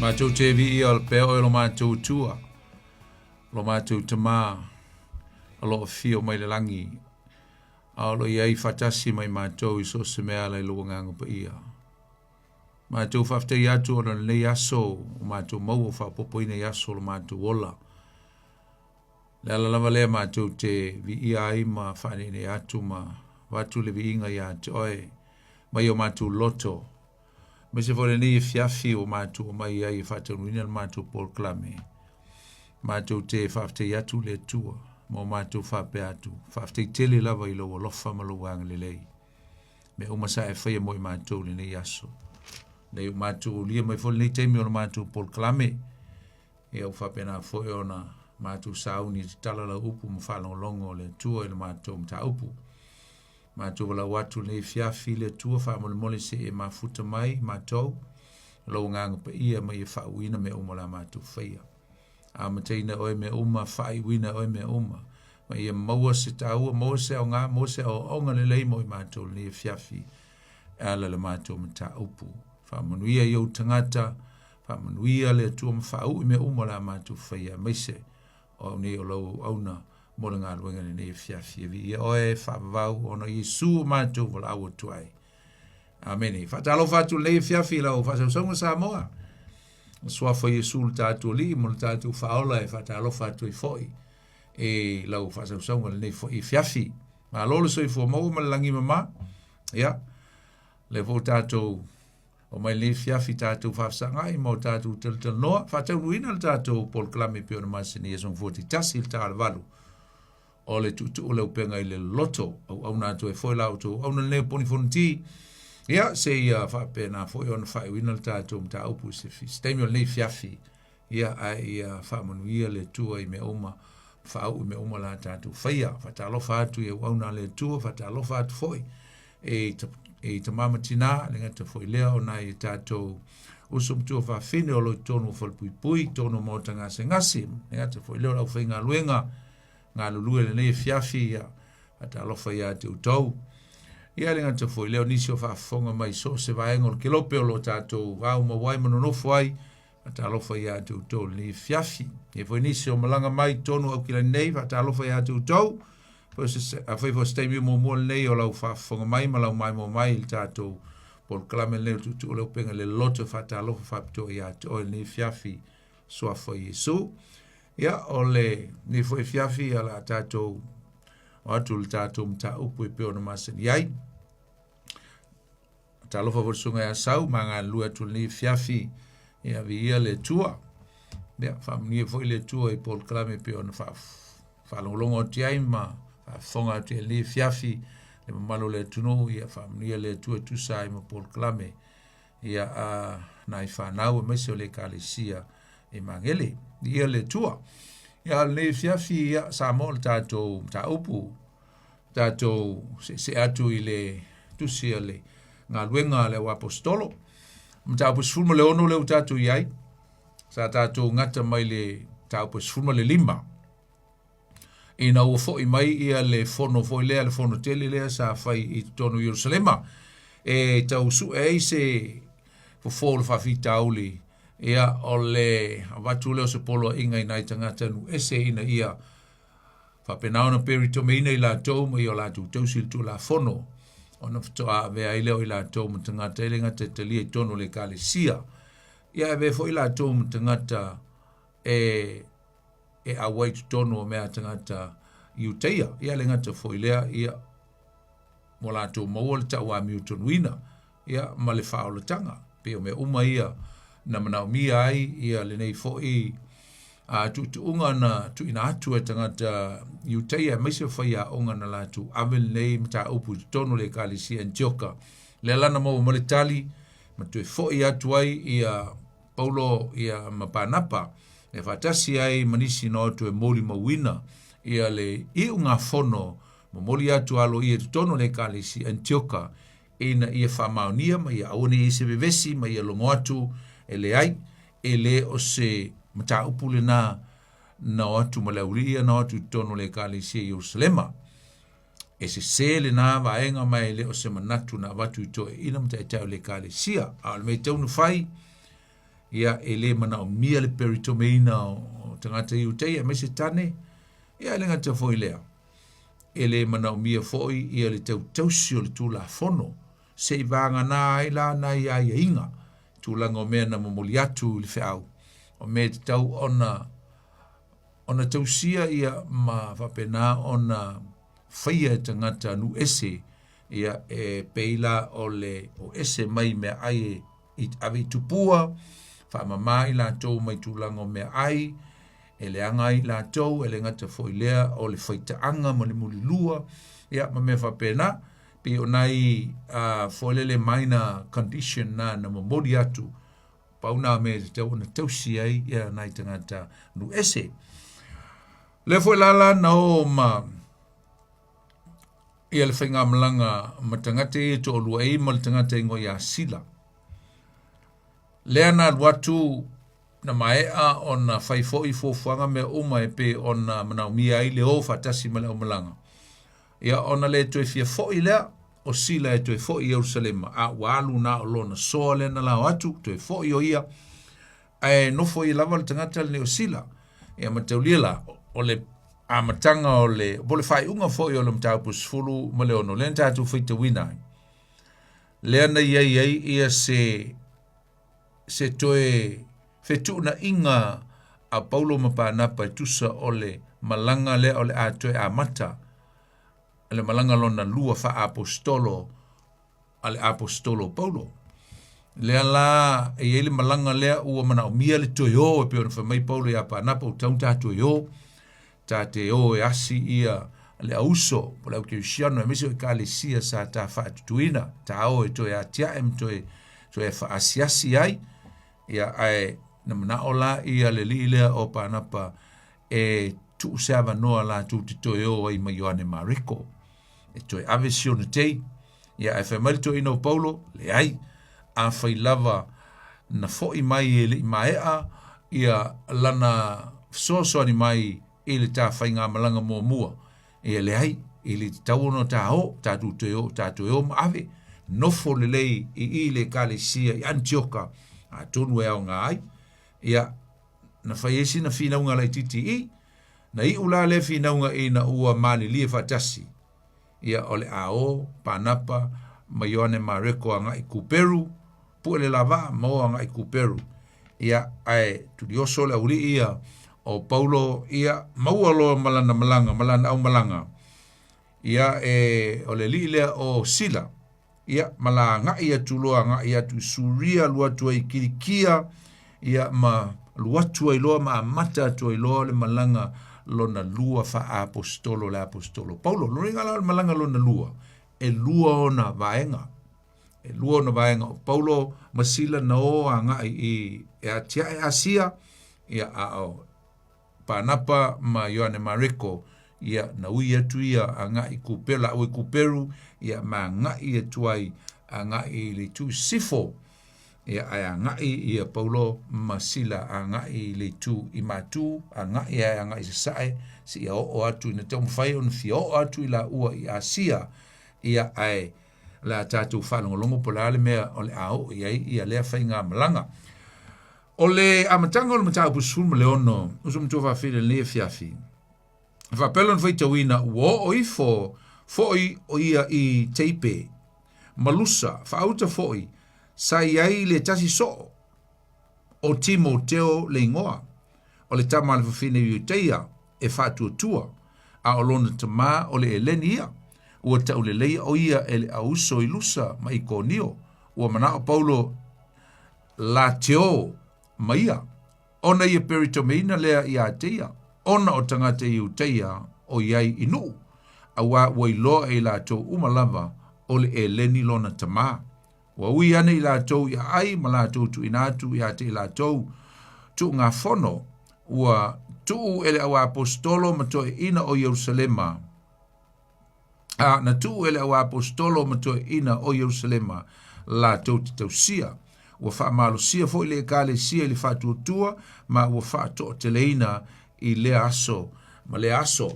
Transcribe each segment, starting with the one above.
Matou te viia pea oe lo matou Atua, lo matou Tamā, o lo o afio mai le lagi, a o lo o i ai faatasi ma i matou i so o se mea ala i lou Agaga Paia. Matou faafetai atu ona o lenei aso o matou maua ua faaopoopoina i aso o lo matou ola. Le ala lava lea matou te viia ai ma faaneenee atu ma avatu le viiga ia te oe mai o matou loto. Aemaise foi lenei afiafi ua matou omai ai e faataunuuina le matou polokalame. Matou te faafetai atu le Atua ma o matou faapea atu. Faafetai tele lava i lou alofa ma lou agalelei. Mea uma sa e faia mo i matou i lenei aso. Lei ua matou aulia mai foi lenei taimi o le matou polokalame. Ia ua faapena foi ona matou sauni e tatala lau upu ma faalogologo o le Atua i le matou mataupu. Matou valaau atu lenei afiafi i le Atua faamolemole se i e mafuta mai matou lou agaga paia ma ia faauuina mea uma o le a matou faia. Amataina e oe mea uma, faaiuina e oe mea uma, ma ia maua se taua, maua se aoga, maua se aoaoga lelei mo i matou lenei afiafi e ala i le matou mataupu. Faamanuia i ou tagata, faamanuia le Atua ma faaui mea uma o le a matou faia, aemaise o au nei o lau auauna mo le galuega i lenei afiafi. E viia oe e faavavau ona o Iesu o matou valaau atu ai. Amene. Faatalofa atu lenei afiafi i lau faasausauga Samoa. O suafa Iesu le tatou Alii ma le tatou Faaola e faatalofa atu ai foi i lau faasausauga lenei foi afiafi. Malo le soifua maua ma le lagi mama. Ia, lea foi tatou omai lenei afiafi tatou faafesagai ma o tatou talatalanoa, faataunuuina le tatou polokalame e pei ona masani i aso Gafua taitasi i le ta o le 8 o le tuutuu o le upega i le loto. Auauna atu ai foi la outou auauna lenei o Poni Fonoti. Ia, seia faapena foi ona faaiuina le tatou mataupu i se, se taimi o lenei afiafi. Ia, ae ia faamanuia le Atua i mea uma, faauu i mea uma la tatou faia. Faatalofa atu i auauna a le Atua, faatalofa atu foi e i tama ma tinā, le gata foi lea o nai tatou uso ma tuafafine o lo o i totonu o falepuipui, totonu o maota gasegase, le gata foi lea o le aufaigaluega galulue lenei afiafi, ia, faatalofa ia te outou. Ia le gata foi lea o nisi o faafofoga mai so o se vaega o le kelope o lo o tatou au maua ai ma nonofo ai, faatalofa ia te outou lenei afiafi. E foi nisi o malaga mai totonu o Aukilani nei, faatalofa ia te outou. Afai foi o se taimi muamua lenei o lau faafofoga mai ma lau maimoa mai i le tatou polokalame lenei o le Tuutuu o le Upega i le Loto, faatalofa faapitoa ia te oe lenei afiafi, suafa o Iesu. Ia, o lenei foi afiafi, ia la tatou o atu le tatou mataupu e pei ona masani ai. Talofa foi le susuga ia Sau, ma galulue atu lenei afiafi, ia viia le Atua. Ia, faamanuia foi le Atua i polokalame e pei ona faalogologo atu i ai ma faafofoga atu i ai lenei afiafi le mamalu o le atunuu, ia faamanuia le Atua e tusa ai ma polokalame ia a nai fanau aemaise o le Ekalesia i Magele. Viia le Atua. Ia, o lenei afiafi, ia, Samoa le tatou mataupu, tatou seesee atu i le tusi a le galuega a le auaposetolo. Mataupu 16 lea ua tatou i ai, sa tatou gata mai le mataupu 15, ina ua foi mai ia le fono foi lea, le fono tele lea sa fai i totonu o Ierusalema, e tau sue ai se fofo o le faafitauli, ia o le avatu lea o se poloaiga i nai tagata nuu ese ina ia faapena ona peritomeina i latou ma ia o latou tausi i le Tulafono, ona faatoa avea ai lea o i latou ma tagata e le gata e talia i totonu o le Ekalesia, ia e avea foi i latou ma tagata e e auai i totonu o mea a tagata Iutaia. Ia le gata foi lea, ia ua latou maua le tauamiotonuina ia ma le faaolataga. Pei o mea uma ia na manaomia ai ia lenei foi a tuutuuga na tuuina atu e tagata Iutaia aemaise o faiaoga na latou ave lenei mataupu i totonu o le Ekalesia Anitioka. Lea la na maua mai le tali ma toe foi atu ai ia Paulo ia ma Panapa e faatasi ai ma nisi na o atu e molimauina ia le iugafono momoli atu aloaia i totonu o le Ekalesia Anitioka ina ia faamaonia ma ia aua ne i i ai se vevesi ma ia logo atu e leai, e le o se mataupu lena na o atu ma le aualii ia na o atu i totonu o le Ekalesia i Ierusalema. E sesē lena vaega ma e le o se manatu na avatu i toeaiina ma taitai o le Ekalesia, a o le mea e tatau ona fai, Ia, e le manaomia le peritomeina o tagata Iutaia aemaise tane, ia e le gata foi lea, e le manaomia foi ia le tautausi o le Tulafono, se i vagana ai la nai aiaiga, tulaga o mea na momoli atu i le feau, o mea e tatau ona ona tausia ia ma faapena ona faia e tagata nuu ese, ia e pei la o le o ese mai meaai e ave i tupua, faamama i latou mai tulaga o meaai, e leaga ai latou, e le gata foi lea o le faitaaga ma le mulilua, ia ma mea faapena. Pei o nai foi lele minor condition na na momoli atu, pau na mea e tatau ona tausi ai ia nai tagata nuu ese. Lea foi la la na o ma ia le faigamalaga ma tagata ia e toalua ei ma le tagata igoa ia Sila. Lea na alu atu na maea ona fai foi fuafuaga mea uma e pei ona manaomia ai le o faatasi ma le aumalaga. Ia ona le toe fia foi lea o Sila e toe foi i Ierusalema, a ua alu na o lona soa lea na lao atu, toe foi o ia, ae nofo ai lava le tagata lenei o Sila. Ia mataulia la, o le amataga o le, po o le faaiuga foi o le mataupu 16, lea na tatou faitauina ai, lea na i ai ai ia se se toe fetuunaiga a Paulo ma Panapa e tusa o le malaga lea o le a toe amata, le malaga lona lua faaapostolo a le aposetolo o Paulo. Lea la e i ai le malaga lea ua manaomia le toe o e pei ona fai mai Paulo ia Panapa ua tatau ona ta toe o. Ta te o e asi ia le auso po o le aukerisiano aemaise o ekalesia sa ta faatutuina, ta o e toe atiae ma toe toe faasiasi ai. Ia ae na manao la ia le alii lea o Panapa e tuu se avanoa latou te toe o ai ma Ioane Mareko e toe ave si ona tei. Ia ae fai mai le toeaina o Paulo, leai, afai lava na foi mai e le i maea ia lana fesoasoani mai i le ta faigamalaga muamua, ia leai, e le tatau ona ta o, tatou toe o, ta toe o ma ave, nofo lelei i i le ekalesia i Anitioka, atonu e aoga ai. Ia, na fai ai sina finauga laitiiti i i, na iu la lea finauga ina ua malilie faatasi, ia o le a o Panapa ma Ioane Mareko agai i Kuperu, pue le lavaa ma o agai i Kuperu. Ia, ae tulioso le aualii ia o Paulo, ia maua loa ma lana malaga, ma lana aumalaga. Ia, e, o le alii lea o Sila, ia, ma la agai atu loa, agai atu i Suria, alu atu ai i Kilikia, ia, ma alu atu ai loa ma amata atu ai loa le malaga lona lua faaapostolo le aposetolo Paulo. Lona uiga la o le malaga lona lua, e lua ona vaega. E lua ona vaega o Paulo ma Sila na o agai i e atiae Asia, ia a o Panapa ma Ioane Mareko, ia na ui atu ia agai i Kuperu, laua i Kuperu, ia ma agai atu ai agai i le itu i sisifo, ia ae agai ia Paulo ma Sila agai i le itu i Matu, agai ae agai i sasae, seia oo atu ina taumafai ona fia oo atu i laua i Asia, ia ae o le a tatou faalogologo po o le a le mea o le a oo i ai ia lea faigamalaga. O le amataga o le mataupu 16, uso matua faafetai i lenei afiafi. E faapea lona faitauina ua oo ifo foi o ia i Teipe, ma Lusa, faauta foi, sa i ai le tasi soo o Timoteo le igoa, o le tama a le fafine Iutaia e faatuatua, a o lona tama o le Eleni ia. Ua tauleleia o ia e le auso i Lusa ma Ikonio. Ua manao Paulo la te o ma ia, ona ia peritomeina lea ia te ia, ona o tagata Iutaia o i ai i nuu, auā ua iloa e i latou uma lava o le Eleni lona tamā. Ua ui ane i latou i aai ma latou tuuina atu ia te i latou tuugafono, ua tuu e le auaposetolo ma toeaiina o Ierusalema, a na tuu e le auaposetolo ma toeaiina o Ierusalema latou te tausia. Ua faamalosia foi le ekalesia i le faatuatua ma ua faatoateleina i lea aso ma lea aso.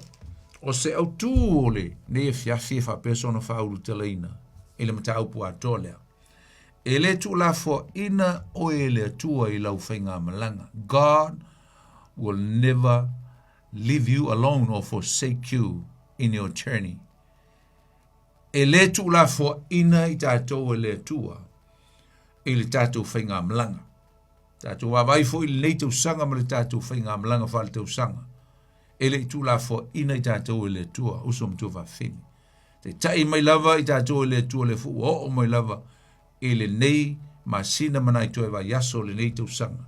O se autū o lenei afiafi e faapea sona faaulutalaina i le mataupu atoa lea. E le tuulafoaina oe e le Atua i lau faigamalaga. God will never leave you alone or forsake you in your journey. E le tuulafoaina i tatou e le Atua i le tatou faigamalaga. Tatou vaavaai foi i lenei tausaga ma le tatou faigamalaga faaletausaga. E le i tuulafoaina i tatou e le Atua, uso ma tuafafine. Taitai mai lava i tatou e le Atua lea foi ua oo mai lava i lenei masina ma nai toe vaiaso o lenei tausaga.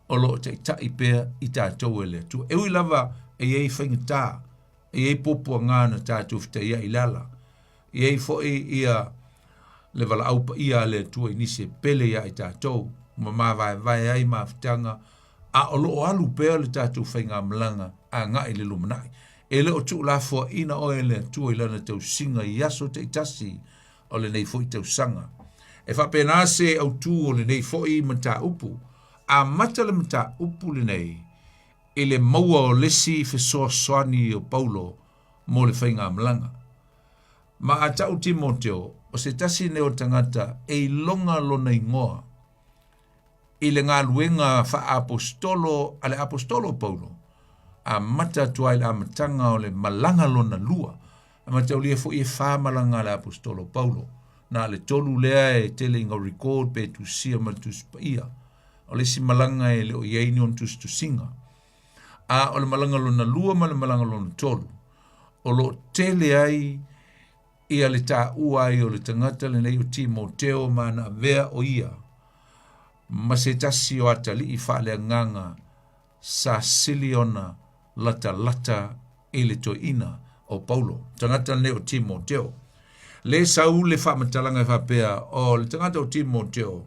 O lo o taitai pea i tatou e le Atua. E ui lava e i ai faigata, e i ai puapuaga na tatou fetaiai i le ala. E i ai foi ia le valaau paia a le Atua i nisi e pele ia i tatou, ma mavaevae ai mafutaga, a o lo o alu pea le tatou faigamalaga agai i le lumanai. E le o tuulafoaina oe e le Atua i lana tausiga i aso taitasi o lenei foi tausaga. E faapena se autū o lenei foi mataupu. Amata le mataupu lenei i le maua o le isi fesoasoani o Paulo mo le faigamalaga. Ma a ta'u Timoteo, o se tasi nei o tagata e iloga lona igoa i le galuega faaapostolo a le aposetolo o Paulo, amata atu ai i le amataga o le malaga lona lua. E mataulia foi e fa malaga a le aposetolo o Paulo. Na o le tolu lea e tele ina record pe tusia ma le Tusi Paia. O le isi malaga e le o i ai ni ona tusitusiga. A o le malaga lona lua ma le malaga lona tolu, o lo o tele ai ia le taua ai o le tagata lenei o Timoteo ma na avea o ia ma se tasi o atalii faaleagaga sa sili ona latalata i le toeaina o Paulo, tagata lenei o Timoteo. Le sau le faamatalaga e faapea, o le tagata o Timoteo,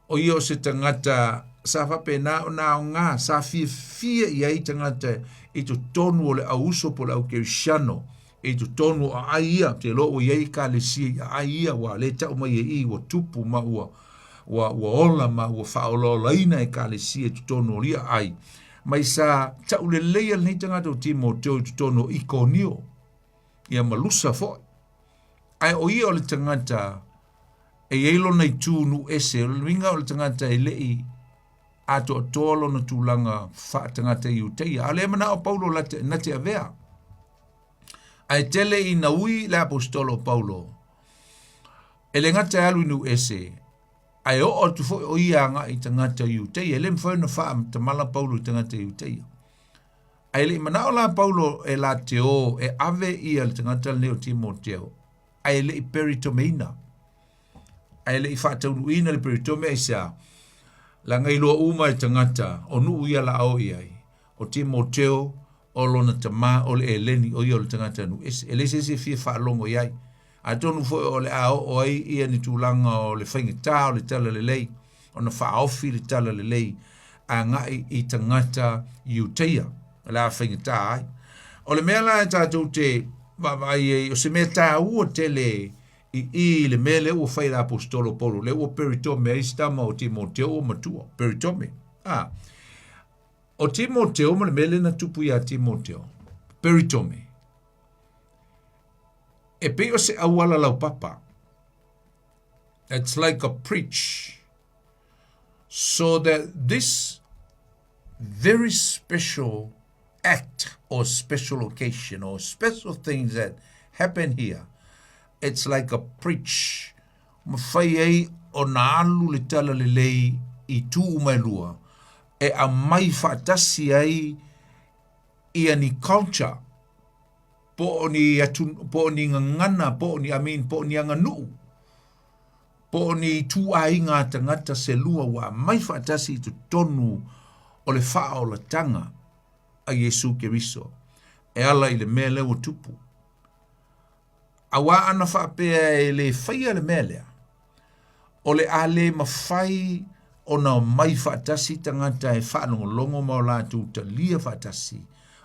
o ia o se tagata sa faapena ona aoga, sa fiafia i ai tagata i totonu o le auuso po o le aukerisiano, i totonu o aai ia, ou te iloa ua i ai ekalesia i aai ia, ua le tau mai e i, ua tupu ma ua, ua, ua ola ma ua faaolaolaina ekalesia i totonu o ia aai. Mai sa tauleleia lenei tagata o Timoteo i totonu o Ikonio, ia ma Lusa foi. Ae o ia o le tagata e i ai lona itu nuu ese, o le uiga o le tagata e le i atoatoa lona tulaga faatagata Iutaia. A o lea e manao Paulo late, na te avea. Ae tele ina ui le aposetolo o Paulo, e le gata e alu i nuu ese, ae oo atu foi o ia agai i tagata Iutaia. E le mafai ona faatamala Paulo i tagata Iutaia. Ae le i manao la Paulo e la te o e ave ia le tagata lenei o Timoteo, ae le i peritomeina. Ae le i faataunuuina le peritome aisea? Leaga iloa uma e tagata o nuu ia la o i ai. O Timoteo o lona tama o le Eleni, o ia o le tagata nuu ese. E leai se isi e fia faalogo i ai. Atonu foi o le a oo ai ia ni tulaga o le faigata o le talalelei, ona faaofi le talalelei agai i tagata Iutaia, o le a faigata ai. O le mea la e tatou te vaavaai ai, o se mea taua tele i i i le mea lea ua fai e le aposetolo Paulo, lea ua peritome ai si tama o Timoteo ua matua, peritome. Ah, o Timoteo ma le mea lea na tupu iā Timoteo, peritome. E pei o se auala laupapa. It's like a preach. So that this very special act or special occasion or special things that happen here, it's like a preach. Mafai ai ona alu le talalelei i itu uma e lua e aumai faatasi ai ia ni culture po o ni atu, po o ni gagana, po o ni, I mean, po o ni aganuu, po o ni ituaiga a tagata se lua ua aumai faatasi i totonu o le faaolataga a Iesu Keriso e ala i le mea lea ua tupu. Auā ana faapea e le faia le mea lea, o le a le mafai ona omai faatasi tagata e faalogologo ma o latou talia faatasi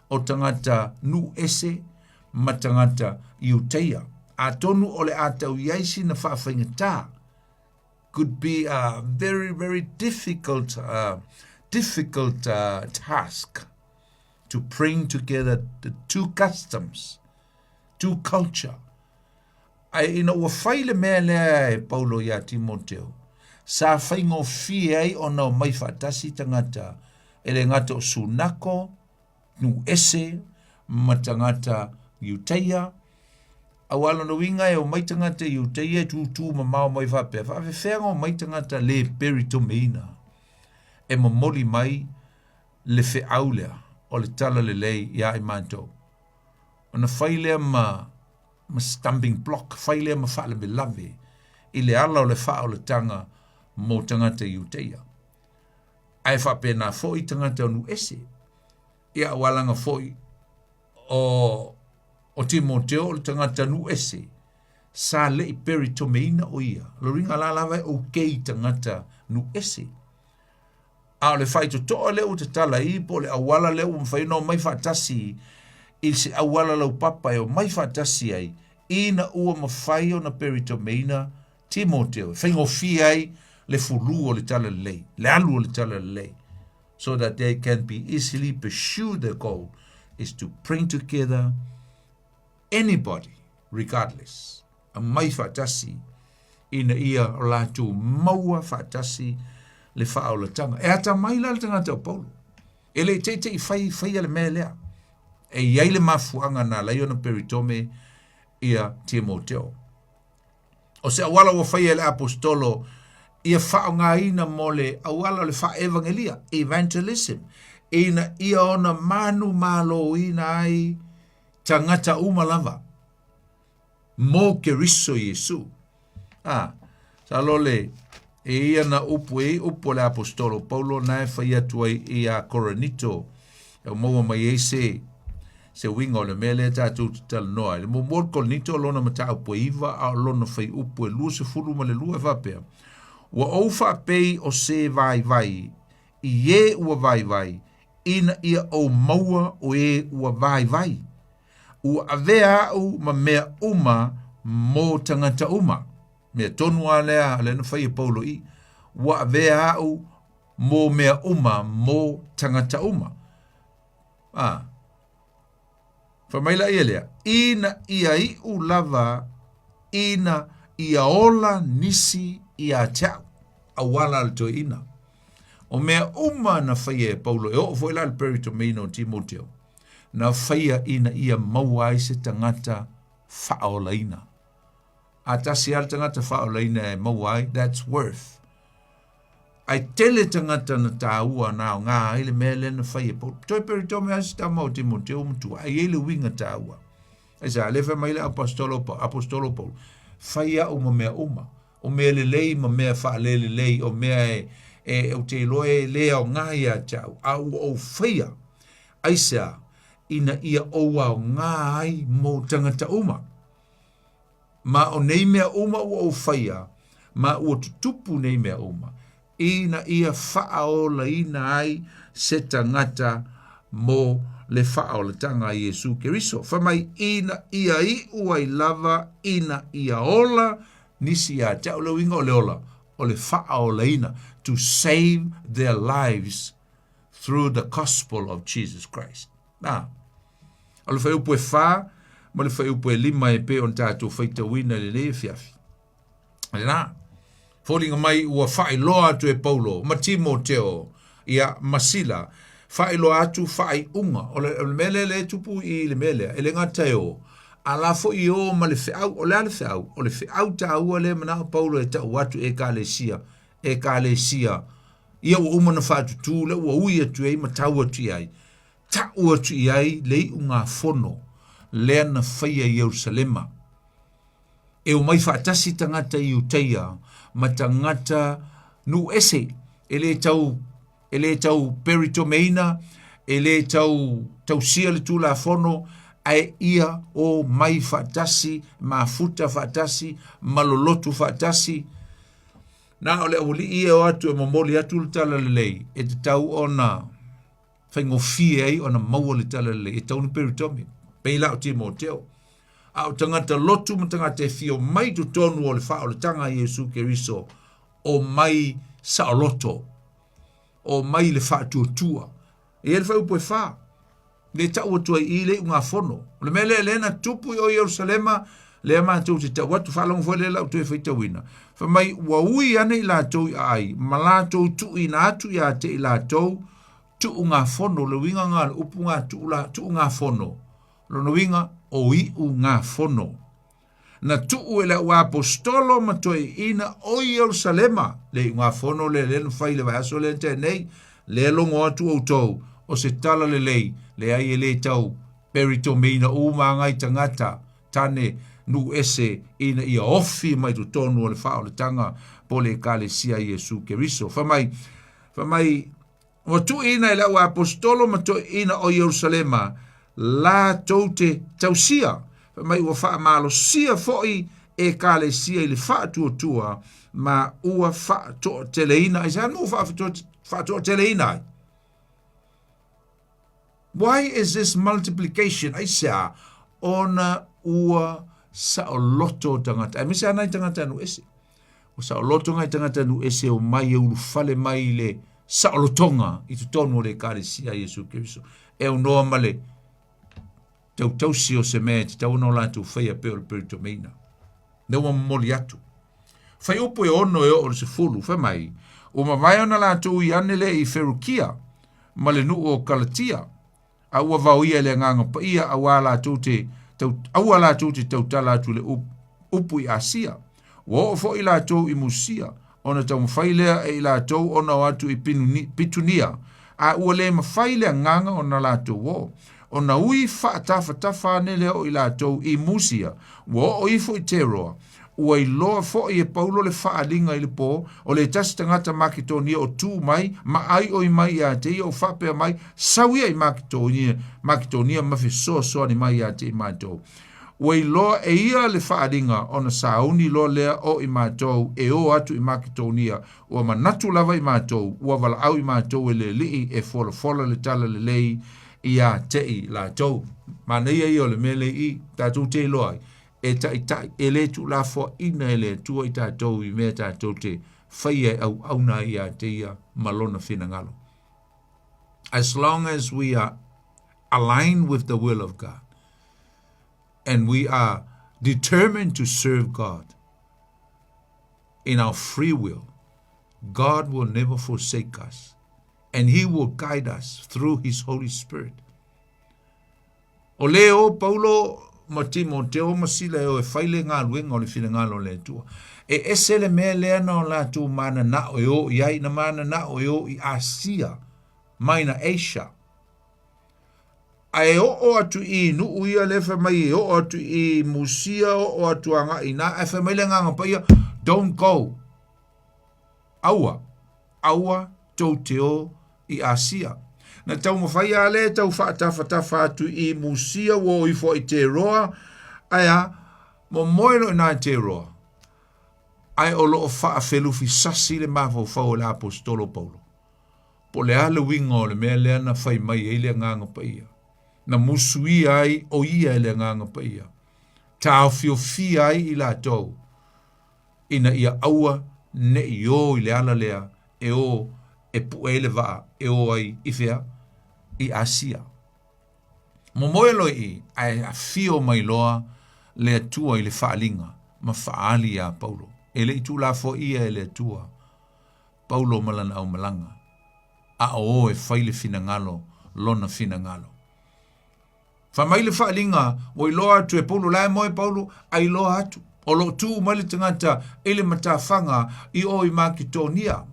o tagata nuu ese ma tagata Iutaia. Atonu o le a tau i ai sina faafaigata, could be a very, very difficult, difficult task to bring together the two customs, two culture. Ae ina ua fai le mea lea e Paulo iā Timoteo, sa faigofie ai ona omai faatasi tagata e le gata o Sunako, nuu ese ma tagata Iutaia, aua lona uiga e omai tagata Iutaia e tūtū mamao mai faapea, faafefea ona omai tagata le peritomeina e momoli mai le feau lea o le talalelei iā i matou. Ona fai lea ma ma stumbling block, fai lea ma faalavelave i le ala o le faaolataga mo tagata Iutaia. Ae faapena foi tagata o nuu ese. Ia aua leaga foi o o Timoteo o le tagata nuu ese sa le i peritomeina o ia. Lo uiga la lava e okay tagata nuu ese. A o le faitotoa lea ua tatala i po o le auala lea ua mafai ona omai faatasi i se auala laupapa e omai faatasi ai ina ua mafai ona peritomeina Timoteo e faigofie ai le fulu o le talalelei, le alu o le talalelei, so that they can be easily pursue their goal is to bring together anybody regardless aumai faatasi ina ia o latou maua faatasi le faaolataga. E atamai la le tagata o Paulo. E le i teitei fai faia le mea lea. E i ai le mafuaaga na ala ai ona peritome ia Timoteo. O se auala ua faia e le aposetolo ia faaaogaina mo le auala o le faaevagelia, evangelism, ina ia ona manumaloina ai tagata uma lava mo Keriso Iesu. A, masalo le e ia na upu e i upu o le aposetolo Paulo na e fai atu ai iā Korinito e maua mai ai se se uiga o le mea lea tatou te talanoa ai. Le muamua o le Korinito o lona mataupu e 9 a o lona fuaiupu e 22 e faapea, Ua ou faapei o se vaivai i e ua vaivai, ina ia ou maua o e ua vaivai. Ua avea au ma mea uma mo tagata uma. Mea tonu lava lea lea na fai e Paulo i, ua avea au mo mea uma mo tagata uma. A, fai mai la ia lea, ina ia iʻu lava ina ia ola nisi iā te au, auala a le toeaina. O mea uma na faia e Paulo, e oo foi la i le peritomeina o Timoteo, na faia ina ia maua ai se tagata faaolaina. A tasi lava le tagata faaolaina e maua ai, that's worth. Ae tele tagata na taua na aoga ai le mea lea na fai e Paulo. Toe peritome lava si tama o Timoteo matua, ae i ai le uiga taua. Aisea, lea fai mai le apostolo apostolo Paulo, fai au ma mea uma, o mea lelei ma mea faalelelei, o mea e, e, ou te iloa e le aoga ia te au, a ua ou faia. Aisea, ina ia ou aoga ai mo tagata uma. Ma o nei mea uma ua ou faia, ma ua tutupu nei mea uma, ina ia faaolaina ai se tagata mo le faaolataga a Iesu Keriso. Fai mai, ina ia iu ai lava, ina ia ola nisi ia te au. Le uiga o le ola, o le faaolaina, to save their lives through the gospel of Jesus Christ. Nā, o le fuaiupu e 4 ma le fuaiupu e 5 e pei ona tatou faitauina i lenei afiafi. Lena, foliga mai ua faailoa atu e Paulo ma Timoteo, ia, ma Sila, faailoa atu faaiuga. O le, o le mea lea lea e tupu i le mea lea, e le gata e o, a la foi e o ma le feau. O le a le feau? O le feau taua lea e manao Paulo e tau atu e Ekalesia, Ekalesia, ia ua uma ona faatutū, lea ua ui atu ai ma tau atu i ai, tau atu i ai le iugafono lea na faia i Ierusalema. E omai faatasi tagata i Iutaia ma tagata nuu ese, e le tau, e le tau peritomeina, e le tau tausia le Tulafono, ae ia omai faatasi, mafuta faatasi, malolotu faatasi. Na o le aualii ia e o atu e momoli atu le talalelei, e tatau ona faigofie ai ona maua le talalelei, e tatau ona peritome, pei la o Timoteo. A o tagata lotu ma tagata e fia omai i totonu o le faaolataga a Iesu Keriso, omai saoloto, omai i le faatuatua. E i ai le fuaiupu e 4, le tau atu ai i le iugafono. O le mea lea, lea na tupu i o Ierusalema, Lea matou te tau atu, faalogo foi lea lau toe faitauina. Fai mai, ua ui ane i latou i aai, ma latou tuuina atu ia te i latou tuugafono, le uiga lena o le upu lena tuu la, tuugafono. Lona uiga, o iugafono. Na tuu e le auaposetolo ma toeaiina o Ierusalema le iugafono lea lea na fai i le vaiaso lea na tea nei, lea logo atu outou, o se tala lelei, leai e le tau peritomeina uma ngai tagata tane nuu ese ina ia ofi mai totonu o le faaolataga po o le Ekalesia a Iesu Keriso. Fai mai, fai mai, Ua tuuina e le auaposetolo ma toeaiina o Ierusalema latou te tausia, fai mai ua faamalosia foi Ekalesia i le faatuatua ma ua faatoateleina. Aisea nuu faatoateleina ai? Why is this multiplication? Aisea? Ona ua saoloto tagata. Aemaise lava nai tagata nuu ese. Ua saoloto nai tagata nuu ese o mai e ulufale mai i le saolotoga i totonu o le Ekalesia a Iesu Keriso. E aunoa ma le tautausi o se mea e tatau ona o latou faia pei o le peritomeina. Lea ua momoli atu. Faiupu e 6 e oo i le 10, fai mai, ua mavae ona latou ui ane lea i Ferukia ma le nuu o Kalatia, a ua vaoia e le Agaga Paia auā latou te tau, aua latou te tautala atu i le upu i Asia. Ua oo foi latou i Musia, ona taumafai lea e i latou ona o atu i Pitunia, a ua le mafai le agaga ona latou o. Ona ui faatafatafa ane lea o i latou i Musia, ua oo ifo i Teroa. Ua iloa foi e Paulo le faaaliga i le po, o le tasi tagata Maketonia o tu mai ma aioi mai ia te ia o faapea mai, Sau ia i Maketonia, Maketonia ma fesoasoani mai ia te i matou. Ua iloa e ia le faaaliga ona sauni loa lea o i matou e o atu i Maketonia, ua manatu lava i matou, ua valaau i matou e le Alii e folafola le tala lelei ia te i latou. Manaia ia o le mea lea i i, tatou te iloa ai, e taitai, e le tuulafoaina e le Atua i tatou i mea tatou te faia e auauna ai ia te ia ma lona finagalo. As long as we are aligned with the will of God and we are determined to serve God in our free will, God will never forsake us and He will guide us through His Holy Spirit. O le o Paulo ma Timoteo ma Sila e o e fai le galuega o le finagalo o le Atua. E ese le mea lea na o latou mananao e o i ai, na mananao e o i Asia, mai na Asia. Ae oo atu i nuu ia lea fai mai e oo atu i Musia, oo atu agai ina, ae fai mai le Agaga Paia, don't go. Aua, aua tou te o i Asia. Na taumafai lava lea e tau faatafatafa atu i Musia ua o ifo ai i Teroa, ae a, momoe loa i ina i Teroa, ae o lo o faafelufisasi le mafaufau o le Aposetolo Paulo. Po o le a le uiga o le mea lea na fai mai ai le Agaga Paia, na musuia ai o ia e le Agaga Paia, taofiofia ai i latou, ina ia aua ne i o i le ala lea e o e pue ai le vaa e o ai i fea? I Asia. Momoe loa i i, ae afio mai loa le Atua i le faaaliga ma faaali iā Paulo. E le i tuulafoaia e le Atua Paulo ma lana aumalaga, a o o e fai le finagalo lona finagalo. Fai mai le faaaliga, ua iloa atu e Paulo, la e moe Paulo, a iloa atu. O lo o tu mai le tagata i le matafaga i o i Maketonia.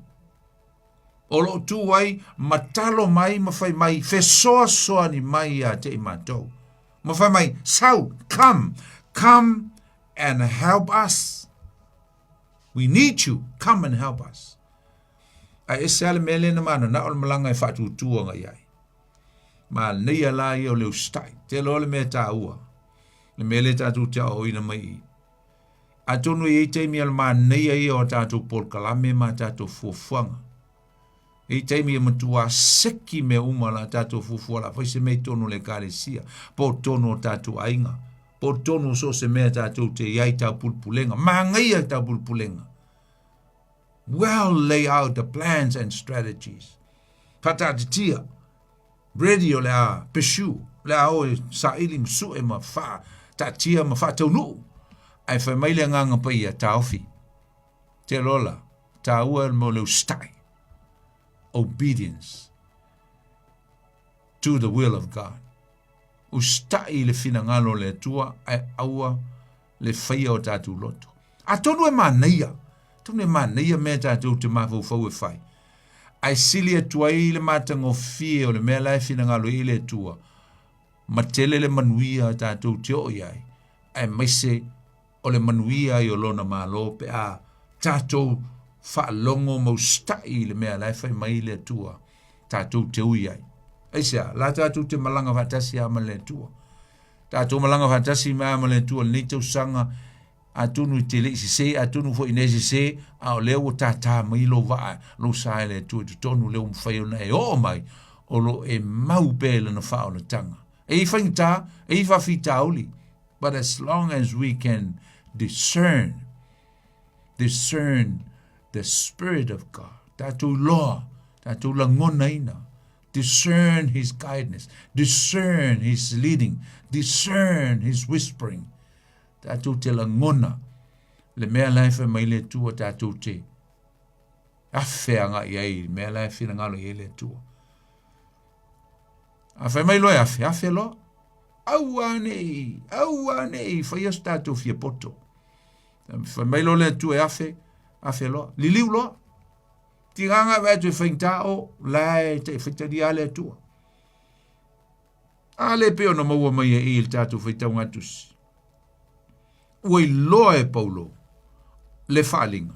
O lo o tu ai ma talo mai ma fai mai, fesoasoani mai ia te i matou. Ma fai mai, sau, come, come and help us. We need you, come and help us. Ae ese lava le mea lea na mananao le malaga e faatuatua agai ai. Manaia la ia o le usitai. Te loa le mea taua. Le mea lea tatou te aoaoina mai i. Atonu e i ai taimi o le manaia ia o tatou polokalame ma tatou fuafuaga. E i ai taimi e matua seki mea uma la tatou fuafua la fai se mea i totonu o le ekalesia, po o totonu o tatou aiga, po o totonu o so o se mea tatou te i ai taupulepulega. Manaia taupulepulega. Well lay out the plans and strategies. Faataatitia. Ready o le a pursue, o le a o e saili ma sue ma faataatia ma faataunuu. Ae fai mai le Agaga Paia, Taofi. Te lola, tāua mo le usitai. Obedience to the will of God. Usitai i le finagalo o le Atua, ae aua le faia o tatou loto. Atonu e manaia, atonu e manaia mea tatou te mafaufau e fai. Ae sili atu ai le matagofie o le mea la e finagalo i le Atua, ma tele le manuia tatou te oo i ai, aemaise o le manuia ai o lona Malo pe a tatou faalogo ma usitai i le mea la e fai mai le Atua tatou te ui ai. Aisea, la tatou te malaga faatasi lava ma le Atua. Tatou malaga faatasi mai ma le Atua lenei tausaga, atonu e te le i sese, atonu foi ina e sese, a o lea ua tātā mai lou vaa, lou sa e le Atua i totonu, lea ua mafai ona e oo mai, o lo o e mau pea i lana faaolataga. E i faigata, e i faafitauli, but as long as we can discern, discern the Spirit of God, tatou iloa, tatou lagonaina, discern His guidance, discern His leading, discern His whispering. Tatou te lagona le mea la e fai mai le Atua tatou te afe agai ai i le mea la e finagalo i ai le Atua. A fai mai loa e afe, afe loa. Aua nei, aua nei, faia so tatou fiapoto. Fai mai loa le Atua e afe, afe loa. Liliu loa. Tigaga e vaai atu e faigata o la e te faitalia le Atua. A le pei ona maua mai e i le tatou faitauga tusi. Ua iloa e Paulo le faaaliga,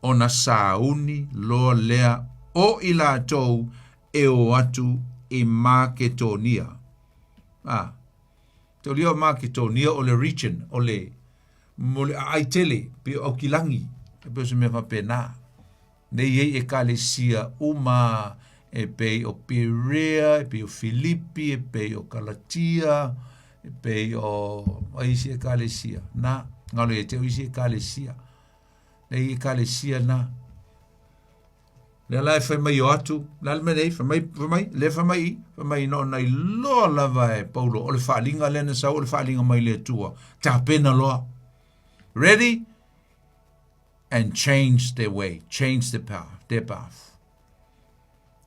ona sauni loa lea o i latou e o atu i Maketonia. A, taulia o Maketonia o le region, o le, mo le aai tele, pei o Aukilagi, e pei o se mea faapena. Nei i ai ekalesia uma e pei o Perea, e pei o Filipi, e pei o Kalatia, e pei o ai isi ekalesia. Na, ngalo ia te au isi ekalesia. Nei ekalesia na. Lea la e fai mai o atu, la le mea nei, fai mai, fai mai, le fai mai, fai mai no na iloa lava e Paulo, o le faaaliga lea na sau, o le faaaliga mai le Atua. Tapena loa. Ready? And change their way, change their path, their path.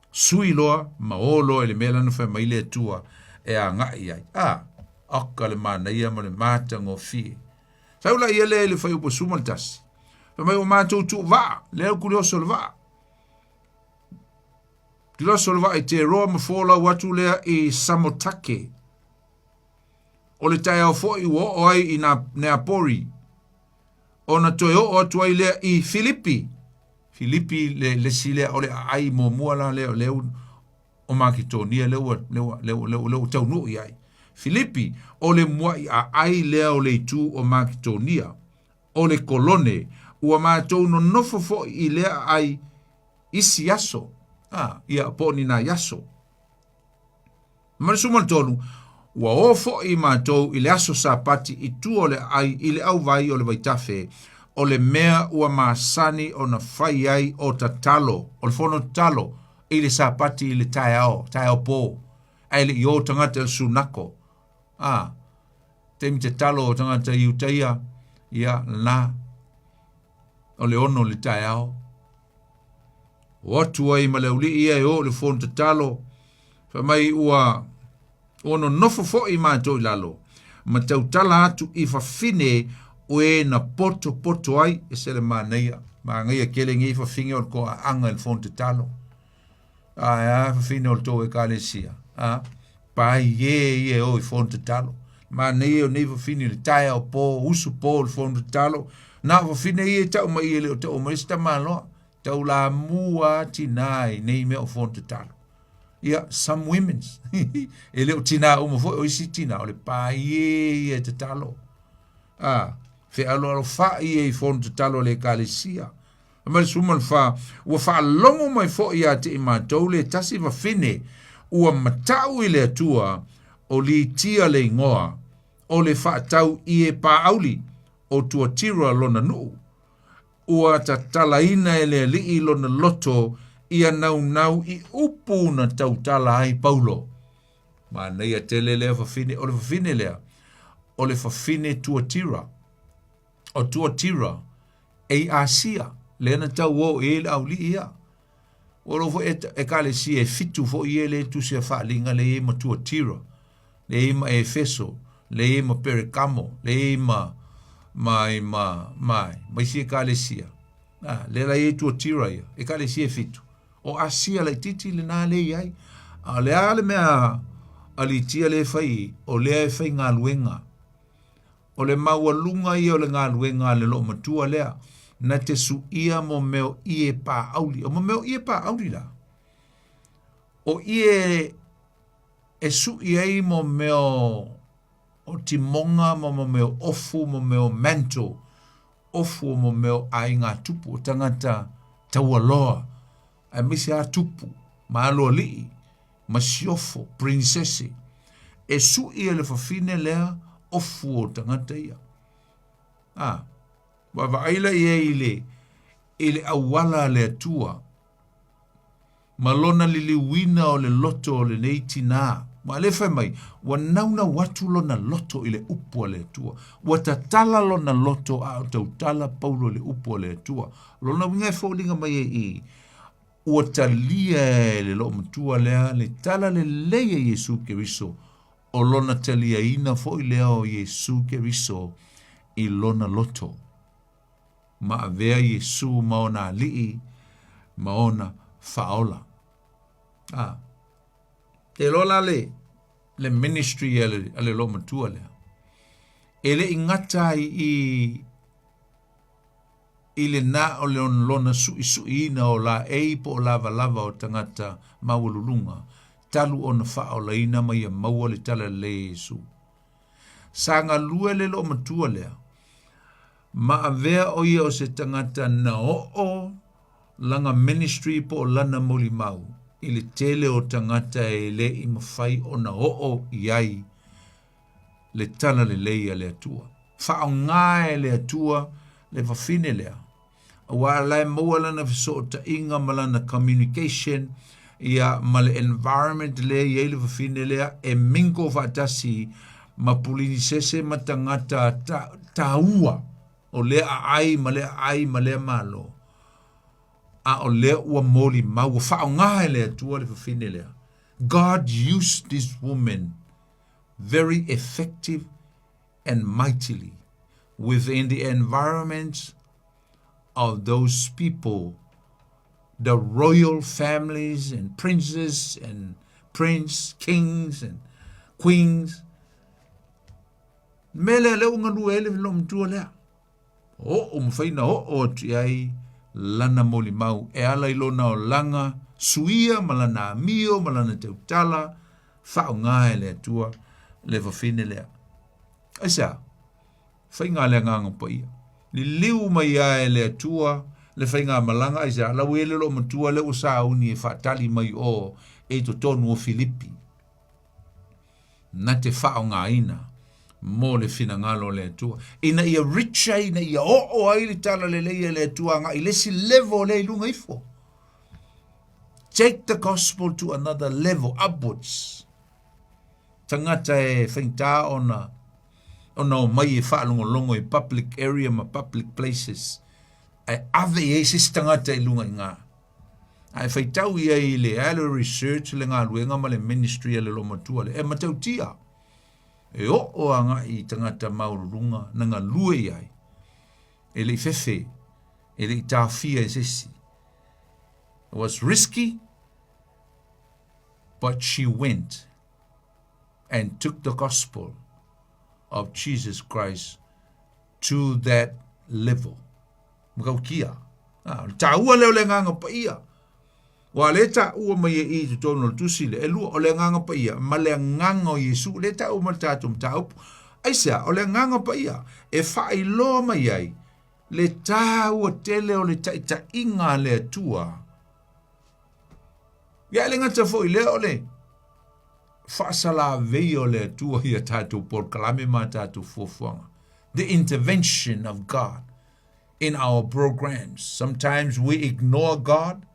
Sui loa, ma o loa i le mea lana fai mai le Atua e agai ai. A, oka le manaia ma le matagofie. Sau la ia lea i le fuaiupu 11. Fai mai ua matou tuu vaa, lea ua kulioso le vaa. Kulioso le vaa i Teroa ma folau atu lea i Samotake. O le taeao foi ua oo ai i Neapori, ona toe oo atu ai lea i Filipi. Filipi le le isi lea o le aai muamua la lea o lea o Maketonia lea ua lea ua lea ua lea ua, lea ua taunuu i ai. Filipi o le mua'i aai lea o le itu o Maketonia, o le Kolone, ua matou nonofo foi i lea aai isi aso, a, ia po o ni nai aso. Ma le 13, ua o foi matou i le aso Sapati i tua o le aai i le auvai o le vaitafe, o le mea ua masani ona fai ai o tatalo, o le fono tatalo i le Sapati i le taeao, taeao po, ae le i o tagata i le sunako. A, taimi tatalo o tagata i Iutaia, ia, lena, o le 6 i le taeao. O atu ai ma le auli'i ia e o i le fono tatalo, fai mai ua ua nonofo foi matou i lalo, ma tautala atu i fafine o e na potopoto ai, ese le manaia, manaia tele nei fafine o le toaaga i le fono tatalo. Ae a fafine o le tou ekalesia, a, pai e ia e o i fono tatalo. Manaia o nei fafine i le taeao po, usu po i le fono tatalo, na o fafine ia e tau mai e le o tau mai se tamaloa, taulamua tinā i nei mea o fono tatalo. Ia, some women's. E le o tinā uma foi, o isi tinā, o le pai e ia e tatalo. A, fealoalofai ia i fono tatalo a le ekalesia. Ma le 14, ua faalogo mai foi ia te i matou le tasi fafine ua mata'u i le Atua, o Litia le igoa, o le faatau ie pāauli o Tuatira lona nuu. Ua tatalaina e le Alii lona loto ia naunau i upu na tautala ai Paulo. Manaia tele lea fafine, o le fafine lea, o le fafine Tuatira. O Tuatira, e i Asia, lea na tauō i ai le auli'i ia. Ua iloa foi ekalesia e fitu foi ia lea e tusi a faaliga lea e i ai ma Tuatira, lea e i ai ma Efeso, lea e i ai ma Perekamo, lea e i ai ma ma ma ma ma isi ekalesia. A, lea la e i ai Tuatira ia, ekalesia e fitu. O Asia laitiiti lena lea e i ai. A o le a le mea a Litia lea e fai i, o lea e faigaluega. O le maualuga ia o le galuega a le loomatua lea, na te suia mo mea o ie pāʻauli. O mo mea o ie pāʻauli la, o ie e suʻi ai mo mea o timoga ma mo mea o ofu, mo mea o mantle, ofu o mo mea o aiga tupu, o tagata taualoa, aemaise lava tupu ma aloalii ma siofo, prinsese. E suʻi e le fafine lea ofu o tagata ia. A, vaavaai la i ai i le, i le auala a le Atua ma lona liliuina o le loto o lenei tinā. Ua le fai mai, ua naunau atu lona loto i le upu a le Atua. Ua tatala lona loto a o tautala Paulo i le upu a le Atua. Lona uiga e foliga mai ai i, ua talia e le loomatua lea le tala lelei a Iesu Keriso, o lona taliaina foi lea o Iesu Keriso i lona loto. Ma avea Iesu ma ona alii ma ona faaola. A, te iloa la le, le ministry a le, a le loomatua lea. E le i gata ai i i le na o le lona suʻisuʻiina o laei po o lavalava o tagata maualuluga, talu ona faaolaina ma ia maua le talalelei a Iesu. Sa galue le loomatua lea, ma avea ʻo ia o se tagata na oo lana ministry po o lana molimau i le tele o tagata e le i mafai ona oo i ai le talalelei a le Atua. Faaaoga e le Atua le fafine lea, aua la e maua lana fesootaiga ma lana communication ia ma le environment lea i ai le fafine lea e mingle faatasi ma pulinisese ma tagata ta, taua o lea aai ma lea aai ma lea malo. A o lea ua molimau, ua faaaoga e le Atua le fafine lea. God used this woman very effective and mightily within the environment of those people, the royal families and princes and prince, kings and queens. Me lea lea ua galue ai le loomatua lea. Oo mafai na oo atu i ai lana molimau e ala i lona olaga suia ma lana amio ma lana tautala faaaoga e le Atua le fafine lea. Aisea? Faiga a le Agaga Paia. Liliu mai lava e le Atua le faigamalaga, aisea? La ua i ai le loomatua lea ua sauni e faatali mai o e i totonu o Filipi. Na te faaaogaina mo le finagalo o le Atua. Ina ia reach ai, ina ia oo ai le talalelei a le Atua agai i le isi level lea i luga ifo. Take the gospel to another level, upwards. Tagata e faigata ona ona o mai e faalogologo i public area ma public places ae ave i ai se isi tagata i luga i ina. Ae faitau i ai i le alu research le galuega ma le ministry a le loomatua lea e matautia e oo agai i tagata maualuluga na galue i ai e le i fefe e le i taofia e se isi. It was risky, but she went and took the gospel of Jesus Christ to that level. Matautia. Ah, o le taua lea o le agaga paia. Ua le taua mai e i totonu o le tusi le elua, o le agaga paia ma le agaga o Iesu, le taua ma le tatou mataupu. Aisea, o le agaga paia e faailoa mai ai le taua tele o le taitaiga a le Atua. Ia e le gata foi lea o le faasalavei o le Atua i a tatou polokalame ma a tatou fuafuaga. The intervention of God in our programs. Sometimes we ignore God.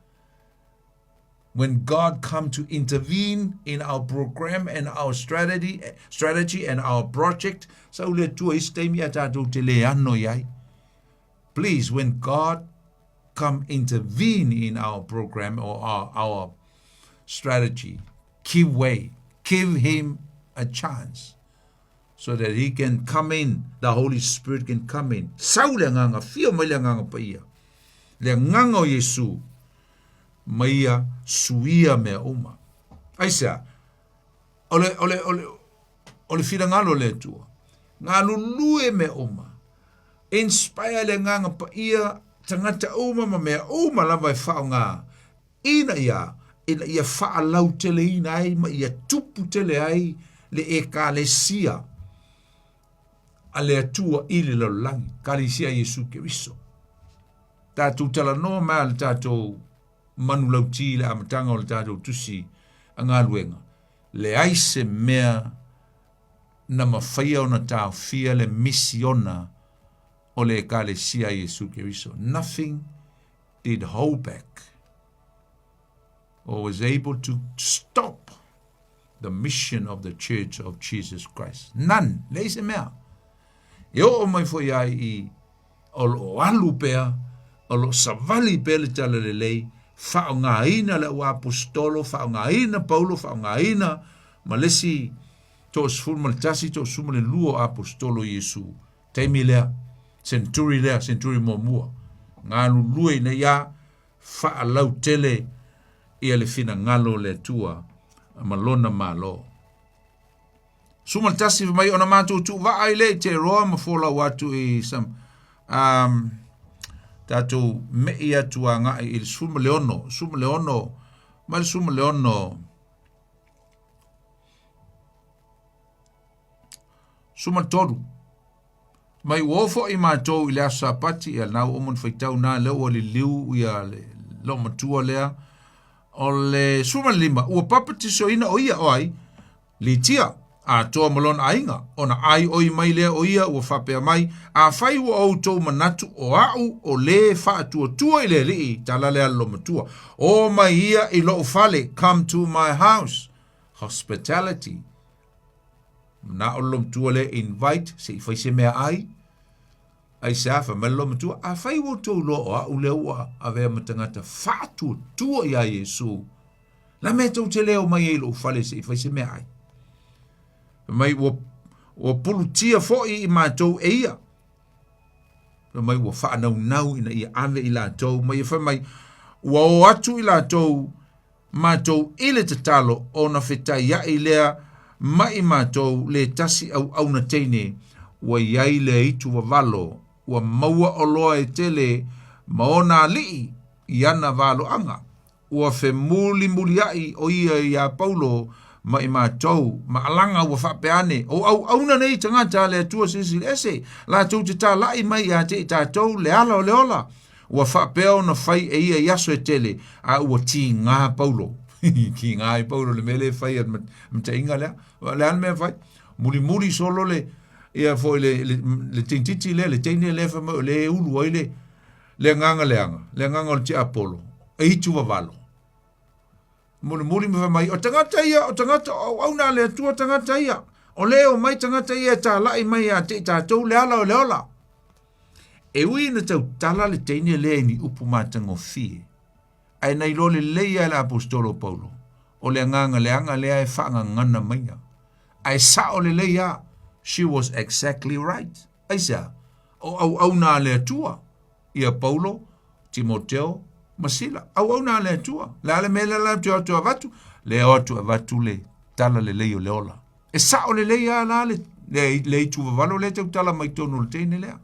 When God come to intervene in our program and our strategy, strategy and our project, sa u le Atua isi taimi a tatou te le ano i ai. Please, when God come intervene in our program or our, our strategy, give way, give him a chance so that he can come in, the Holy Spirit can come in. Sau le agaga, fio mai le agaga paia. Le agaga o Iesu, ma ia suia mea uma. Aisea, o le, o le, o le, o le finagalo o le Atua, galulue mea uma, inspire le agaga paia tagata uma ma mea uma lava e faaaoga ina ia ina ia faalauteleina ai ma ia tupu tele ai le ekalesia a le Atua i le lalolagi, Kalesia a Iesu Keriso. Tatou talanoa mai a le tatou manulauti i le amataga o le tatou tusi a galuega, leai se mea na mafaia ona taofia le misiona o le Ekalesia a Iesu Keriso. Nothing did hold back or was able to stop the mission of the Church of Jesus Christ. None. Leai se mea. E oo mai foi ai i o lo o alu pea, o lo o savali pea le tala lelei, faaaogaina le auaposetolo, faaaogaina Paulo, faaaogaina ma le isi 11, 12 o aposetolo o Iesu. Taimi lea, century lea, century muamua, galulue ina ia faalautele ia le finagalo o le Atua ma lona Malo. 11 fai mai ona matou tuuvaa ai lea i Teroa ma folau atu i sam, um, tatou me'i atu agai i le 16, 16, mai le 16, 13. Mai ua o foi matou i le aso Sapati, ia lena ua uma ona faitau na, lea ua liliu ia le loomatua lea. O le 15, ua papatisoina o ia o ai? Litia, atoa ma lona aiga, ona ai oi mai lea o ia ua faapea mai, Afai ua outou manatu o a'u o lē faatuatua i le Alii, tala lea a le loomatua, o mai ia i lo'u fale, come to my house, hospitality. Mana'o le loomatua lea invite se i fai se meaai, aisea? Fai mai le loomatua, afai ua outou iloa o a'u lea ua avea ma tagata faatuatua iā Iesu, La mea tou te le omai ai i lou fale se i fai se meaai. Fai mai ua, ua pulutia foi i matou e ia. Fai mai ua faanaunau ina ia ave i latou ma ia fai mai ua o atu i latou matou i le tatalo ona fetaiai lea ma i matou le tasi auauna teine ua i ai le aitu vavalo ua maua oloa e tele ma ona alii i ana valoaga Ua femulimuliaʻi ʻo ia iā Paulo ma i matou, ma alaga ua faapea ane, O auauna nei tagata a le Atua Silisili Ese, latou te tālaʻi mai iā te i tātou le ala o le ola. Ua faapea ona fai e ia i aso e tele, a ua tīgā Paulo. Tīgā ai Paulo le mea lea e fai a le mataiga lea. O le a le mea e fai? Mulimuli solo le, ia foi le, le, le teintiti lea, le teine lea fai mai o lea e ulu ai le, Le agaga leaga, le agaga o le tiapolo, e itu vavalo. Mulimuli ma fai mai, o tagata ia, o tagata, o auauna a le Atua tagata ia. O le omai tagata ia e tālaʻi mai iā te i tātou le ala o le ola. E ui ina tautala le teine lea i ni upu matagofie, ae na iloa lelei lava e le aposetolo o Paulo, o le agaga leaga lea e faagagana maia. Ae sao lelei lava, she was exactly right. Aisea? O auauna a le Atua, ia Paulo, Timoteo, ma Sila. Auauna a le Atua. Le a le mea lea la te o atu avatu? Le o atu avatu le tala lelei o le ola. E sao lelei a la le, le, le itu vavalo lea tautala mai tonu o le teine lea.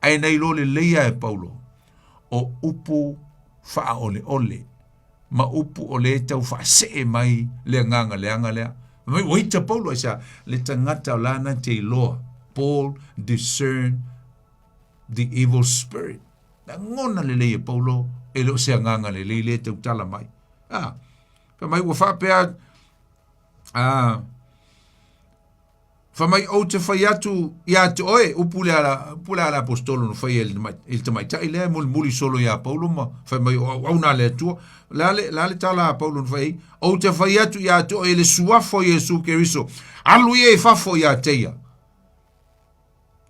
Ae na iloa lelei a e Paulo, o upu faaoleole ma upu o lē tau faasee mai le agaga leaga lea. Fai mai, ua ita Paulo, aisea? Le tagata o lana te iloa. Paul discern the evil spirit. Lagona lelei e Paulo, e le o se agaga lelei lea tautala mai. Ah, fai mai, ua faapea, ah, Fai mai, Ou te fai atu iā te oe, upu le ala, upu le ala aposetolo na fai e le tamaitai lea e mulimuli solo iā Paulo ma fai mai o auauna a le Atua. Le a le, le a le tala a Paulo na fai ai? Ou te fai atu iā te oe i le suafa o Iesu Keriso, alu ia i fafo iā te ia.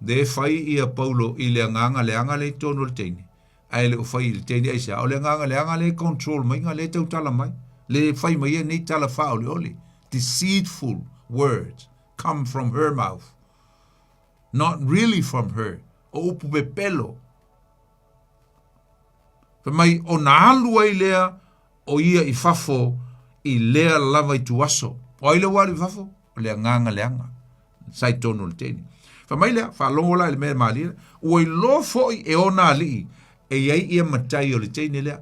Le fai ia Paulo i le agaga leaga lea i totonu o le teine, ae le o fai i le teine aisea? O le agaga leaga lea e control mai ga lea e tautala mai, le fai mai ai nei tala faaoleole, deceitful words come from her mouth, not really from her, o upu pepelo. Fai mai ona alu ai lea o ia i fafo i lea lava ituaso. O ai lea ua alu i fafo? O le agaga leaga sa i totonu o le teine. Fai mai lea, faalogo la i le mea malie, ua iloa foi e ona alii e i ai ia matai o le teine lea.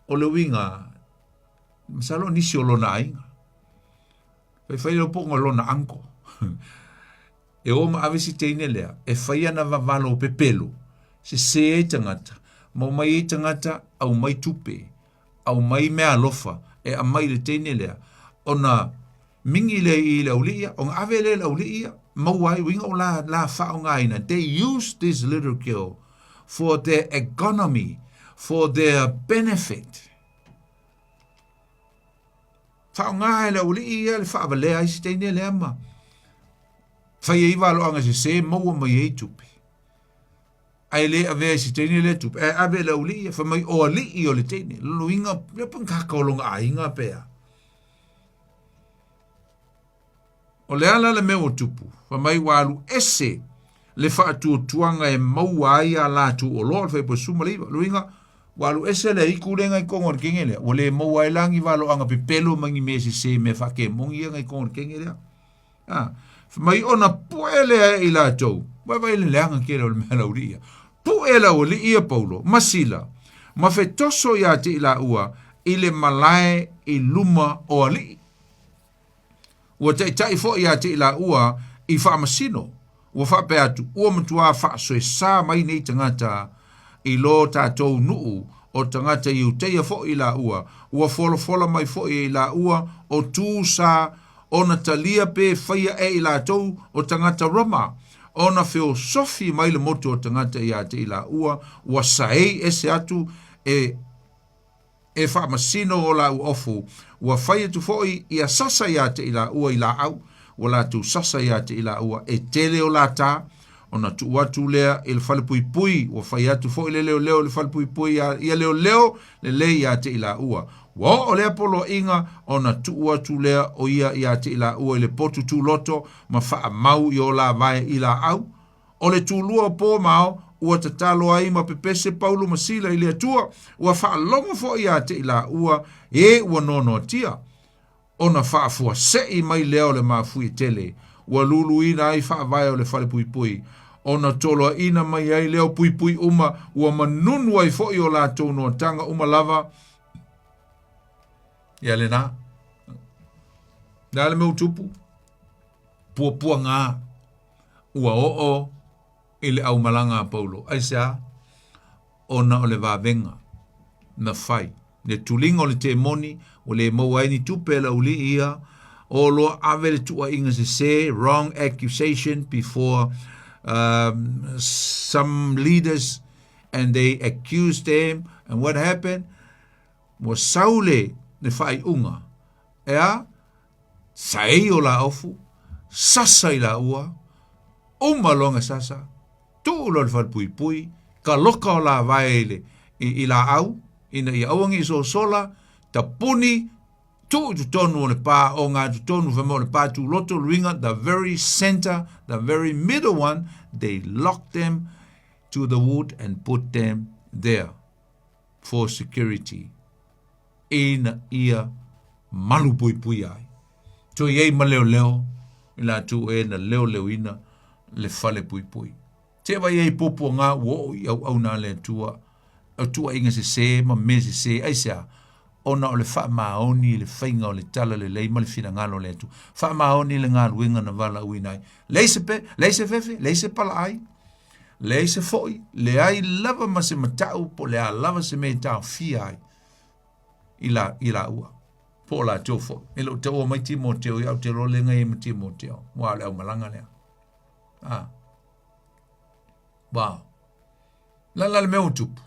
O le uiga, masalo o nisi o lona aiga. Faifai lea po o lona uncle. E o ma ave si teine lea e fai ana vavalo pepelo, sese ai tagata, ma omai ai tagata aumai tupe, aumai meaalofa e aumai i le teine lea, ona mingi lea i le aualii ia, ona ave lea i le aualii ia, maua ai, uiga o la, la faaaogaina, they use this little girl for their economy, for their benefit. Faaaoga e le aualii ia le faavalea ai si teine lea ma fai ai valoaga sese maua mai ai tupe. Ae le avea i si teine lea tupe, ae ave e le aualii ia, fai mai o alii o le teine. Lona uiga, lea pe kaka o lona aiga pe a. O le a la le mea ua tupu? Fai mai ua alu ese le faatuatuaga e maua ai a latou oloa o le fuaiupu 19. Lona uiga, ua alu ese le aiku lea ngai totonu o le kenge lea, ua le maua ai la ni valoaga pepelo ma ni mea sese, mea faakemoni ia ngai totonu o le kenge lea. A, fai mai ona pue lea e i latou, vaivai le leaga tele o le mea laulii ia. Pue le aualii ia Paulo ma Sila, ma fetoso ia te i laua i le malae i luma o alii. Ua taitai foi ia te i laua i faamasino, ua faapea atu, ua matuā faasoesa mai nei tagata i lo tatou nuu, o tagata Iuteia foi i laua, ua folafola mai foi e i laua o tu sa ona talia pe faia e i latou o tagata Roma, ona feosofi mai le motu o tagata ia te i laua, ua saei ese atu e e faamasino o laua ofu, ua fai atu foi ia sasa ia te i laua i laau, ua latou sasa ia te i laua e tele o lata, ona tuu atu lea i le falepuipui, ua fai atu foi le leoleo i le falepuipui ia leoleo lelei ia te i laua. Ua oo lea poloaiga ona tuu atu lea o ia ia te i laua i le potu tuloto ma faamau i o lavae i laau, O le tulua o po ma ao, ua tatalo ai ma pepese Paulo ma Sila i le Atua, ua faalogo foi ia te i laua e ua noanoatia. Ona faafuasei mai lea o le mafuie tele, ua luluina ai faavae o le falepuipui, ona toloaina mai ai lea o puipui uma, ua manunu ai foi o latou noataga uma lava. Ia lena. Le a le mea ua tupu? Puapuaga. Ua oo i le aumalaga a Paulo. Aisea? Ona o le vavega na fai. Le tuliga o le temoni, ua le maua ai ni tupe a le aualii ia, o loa ave le tuuaiga sese, wrong accusation before some leaders and they accused them and what happened? Ua sau le, le faaiuga, e a? Saei o laofu, sasa i laua, uma loa na sasa, tuu loa i le falepuipui, kaloka o lavae i le i, i laau, ina ia aua ne i sosola, tapuni, tuu i totonu o le pā, o ngā totonu, fai mai o le pā tūloto, luiga, the very center, the very middle one, they lock them to the wood and put them there for security. Ina ia malupuipuia ai. Toe i ai ma leoleo i latou e na leoleoina le falepuipui. Te vai ai puapuaga ua oo i auauna a le Atua, o tuuaiga sese ma mea sese, aisea? Ona o le faamaoni i le faiga o le talalelei ma le finagalo o le Atua. Faamaoni le galuega na valaauina ai. Leai se pe, leai se fefe, leai se palaai, leai se foi, leai lava ma se matau po o le a lava se mea e taofia ai i la, i laua. Po o latou foi. E le o taua mai Timoteo ia, ou te iloa le ngai ma Timoteo. Ua o le aumalaga lea. Ah. Wow. La la le mea ua tupu.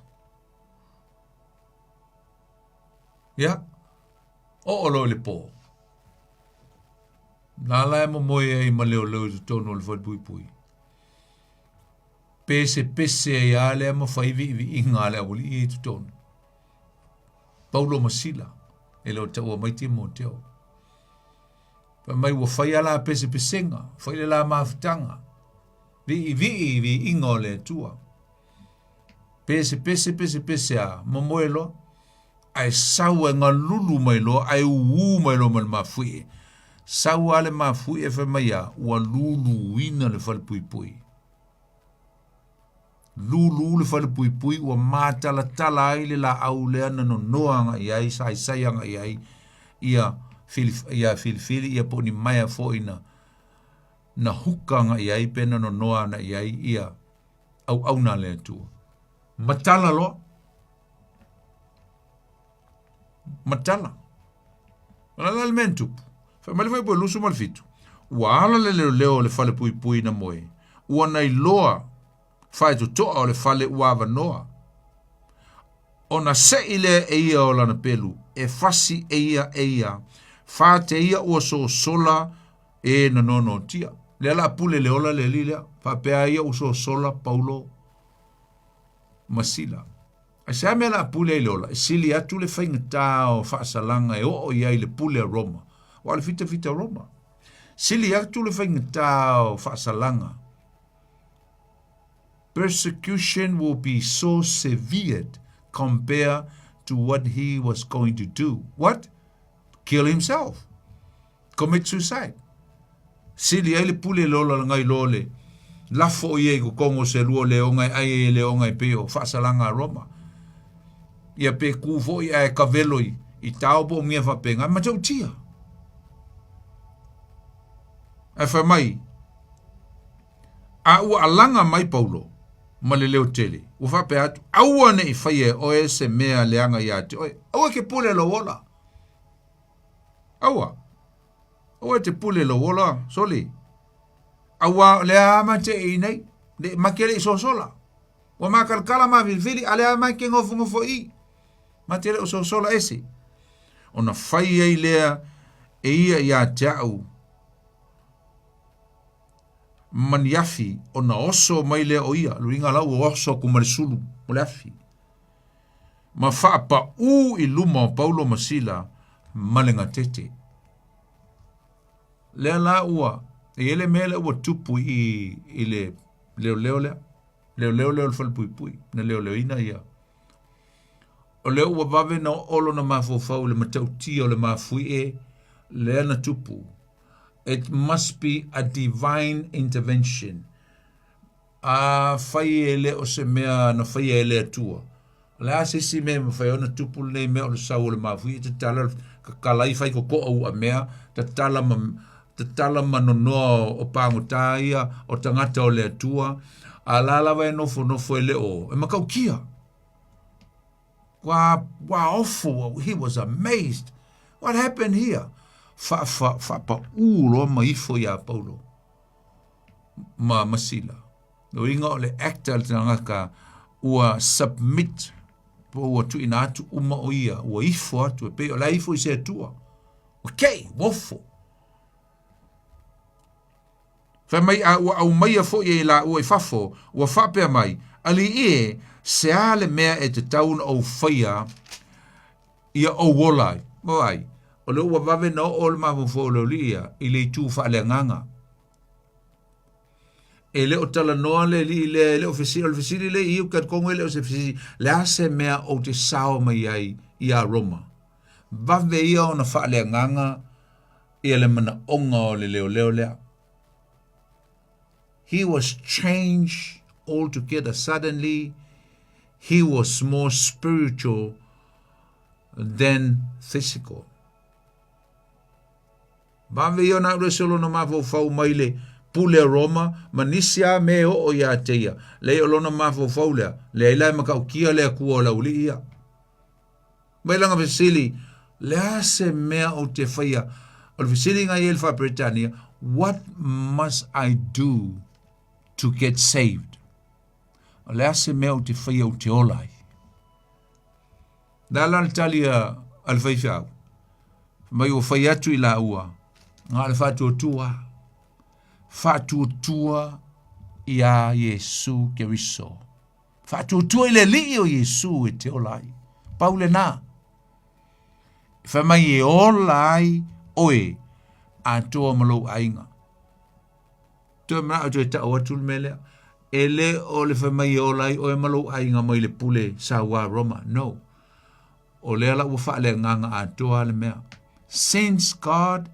Ia. Oo loa i le pō. La la e momoe ai ma leoleo i totonu o le falepuipui. Pesepese ai lava lea ma fai viiviiga a le aualii i totonu. Paulo ma Sila, e le o taua mai Timoteo. Fai mai ua fai a la pesepesega, fai le la mafutaga, viivii i viiga o le Atua. Pesepese, pesepese a, momoe loa, ae sau e galulu mai loa, ae ū mai loa ma le mafuie. Sau lava le mafuie fai mai a, ua luluina le falepuipui. Lulu le falepuipui ua matalatala ai le laau lea na nonoa agai i ai, saisai agai i ai ia ia filifili ia po o ni maea foi na na huka agai i ai pe na nonoa agai i ai ia auauna a le Atua. Matala loa. Matala. O le a la le mea na tupu? Fai mai le Fuaiupu 27, Ua ala le leoleo o le falepuipui na moe, ua nailoa faetotoa o le fale ua avanoa. Ona seʻi lea e ia o lana pelu, e fasi e ia e ia, fate ia ua sosola e na nonotia. Lea la pule le ola le alii lea, faapea ia ua sosola Paulo ma Sila. Ae se a mea la pule ai le ola? E sili atu le faigata o faasalaga e oo i ai le pule a Roma. Ua o le fitafita o Roma. Sili atu le faigata o faasalaga. Persecution will be so severed compared to what he was going to do. What? Kill himself. Commit suicide. Sili ai le pule le ola ngai lo le lafo o ia i kokogo o se lua le oga e ai ai e le oga e pei o faasalaga a Roma. Ia pe ku foi ae kavelo i, i tao po o mea faapena, e matautia. Ae fai mai, a ua alaga mai Paulo ma le leo tele, ua faapea atu, aua ne i faia e oe se mea leaga ia te oe, aua e ke pule lou ola. Aua. Aua e te pule lou ola, soli. Aua o lea a ma te i nei, le ma ke le i sosola. Ua makalakala ma filifili, a lea ma ke ngofongofo i. Ma te le o sosola ese. Ona fai ai lea e ia ia te au ma ni afi, ona oso mai lea o ia, luiga la ua oso aku ma le sulu o le afi. Ma faapaū i luma o Paulo ma Sila ma le gatete. Lea la ua, e i ai le mea lea ua tupu i, i le leoleo lea, leoleo lea o le falepuipui, na leoleoina ia. O lea ua vave na oo lona mafaufau i le matautia o le mafuie lea na tupu. It must be a divine intervention. Afai e le o se mea na faia e le Atua, o le a se isi mea e mafai ona tupu lenei mea o le sau o le mafuie, tatala tatala ai fai kokoa ua mea, tatala ma tatala ma nonoa o pagota ia o tagata o le Atua, a la lava e nofonofo e le o, e matautia. Ua, ua ofo, he was amazed. What happened here? Faapaū loa ma ifo iā Paulo. ma, ma Sila. Lona uiga o le act a le tagata ua submit po ua tuuina atu uma o ia, ua ifo atu e pei o la ifo i se Atua. Ua kei, ua ofo. Fai mai a ua aumaia foi e laua i fafo, ua faapea mai, Alii e, se a le mea e tatau ona ou faia ia ou ola ai. Vaai, o lea ua vave na oo le mafaufau o le aualii ia i le itu faaleagaga. E le o talanoa le alii lea, e le o fesili, o le fesili lea i ou te talitonu e le o se fesili, le a se mea ou te sao mai ai iā Roma? Vave ia ona faaleagaga ia le manaoga o le leoleo lea. He was changed altogether. Suddenly, he was more spiritual than physical. Vave ia ona alu ese o lona mafaufau mai le pule a Roma ma nisi a me oo iā te ia. Leai o lona mafaufau lea, leai la e matautia le Atua o le aualii ia. Mai lana fesili, le a se mea ou te faia? O le fesili na i ai le Faa-Peretania, what must I do to get saved? O le a se mea ou te faia ou te ola ai? Le a la le tali a, a le faifeau? Mai ua fai atu i laua, na o le faatuatua. Faatuatua iā Iesu Keriso. Faatuatua i le Alii o Iesu e te ola ai. Pau lena. E fai mai e ola ai oe atoa ma lou aiga. Toe manao toe tau atu le mea lea. E le o le fai mai e ola ai oe ma lou aiga mai le pule saua Roma. No. O lea la ua faaleagaga atoa le mea. Since God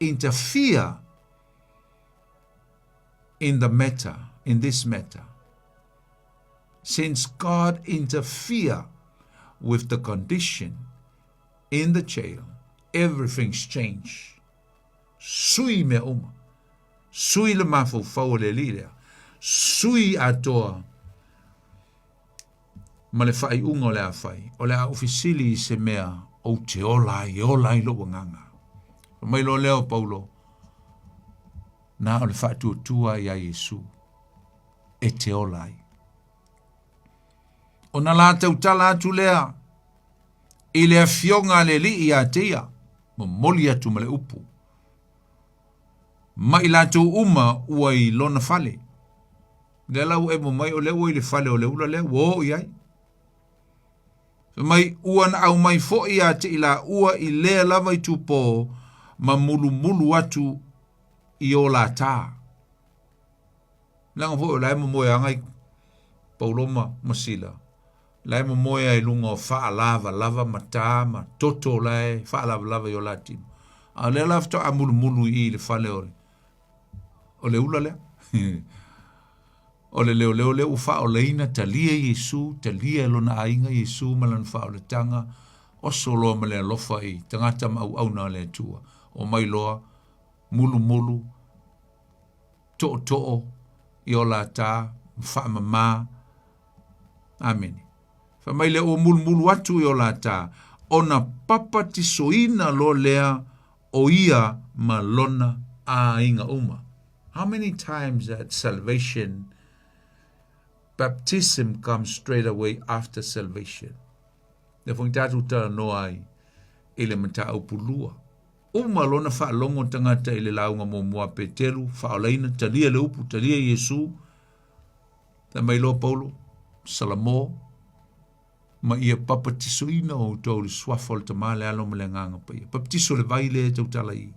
interfere in the matter, in this matter, since God interfere with the condition in the jail, everything's changed. Sui mea uma. Sui le mafaufau o le alii lea. Sui atoa ma le faaiuga o le a fai. O le a ou fesili i se mea ou te ola ai, e ola ai lou agaga. Fai mai loa lea o Paulo, na o le faatuatua iā Iesu e te ola ai. Ona la tautala atu lea i le afioga a le alii ia te ia, momoli atu ma le upu. Ma i latou uma ua i lona fale. Lea la ua emo mai o lea ua i le fale o le ula lea ua oo i ai. Fai mai ua na aumai foi ia te i laua i lea lava itupo ma mulumulu atu i o lata. Leaga foi o la e momoe aga i Paulo ma, ma Sila. La e momoe ai luga o faalavalava ma tā ma toto la e faalavalava i o la tino. A o lea la faatoa mulumulu i i le fale o le, o le ula lea. o le leoleo lea ua faaolaina, talia Iesu, talia e lona aiga Iesu ma lana faaolataga, oso loa ma le alofa i tagata ma auauna a le Atua. Omai loa, mulumulu, tootoo i o lata, ma faamama. Amene. Fai mai lea ua mulumulu atu i o lata, ona papatisoina loa lea o ia ma lona aiga uma. How many times that salvation, baptism comes straight away after salvation? Lea foi tatou talanoa ai i le mataupu lua. Uma lona faalogo tagata i le lauga muamua a Peteru, faaolaina, talia le upu, talia Iesu. Fai mai loa Paulo, Salamo, ma ia papatisoina outou i le suafa o le Tama, le Alo ma le Agaga Paia. Papatiso le vai lea e tautala i.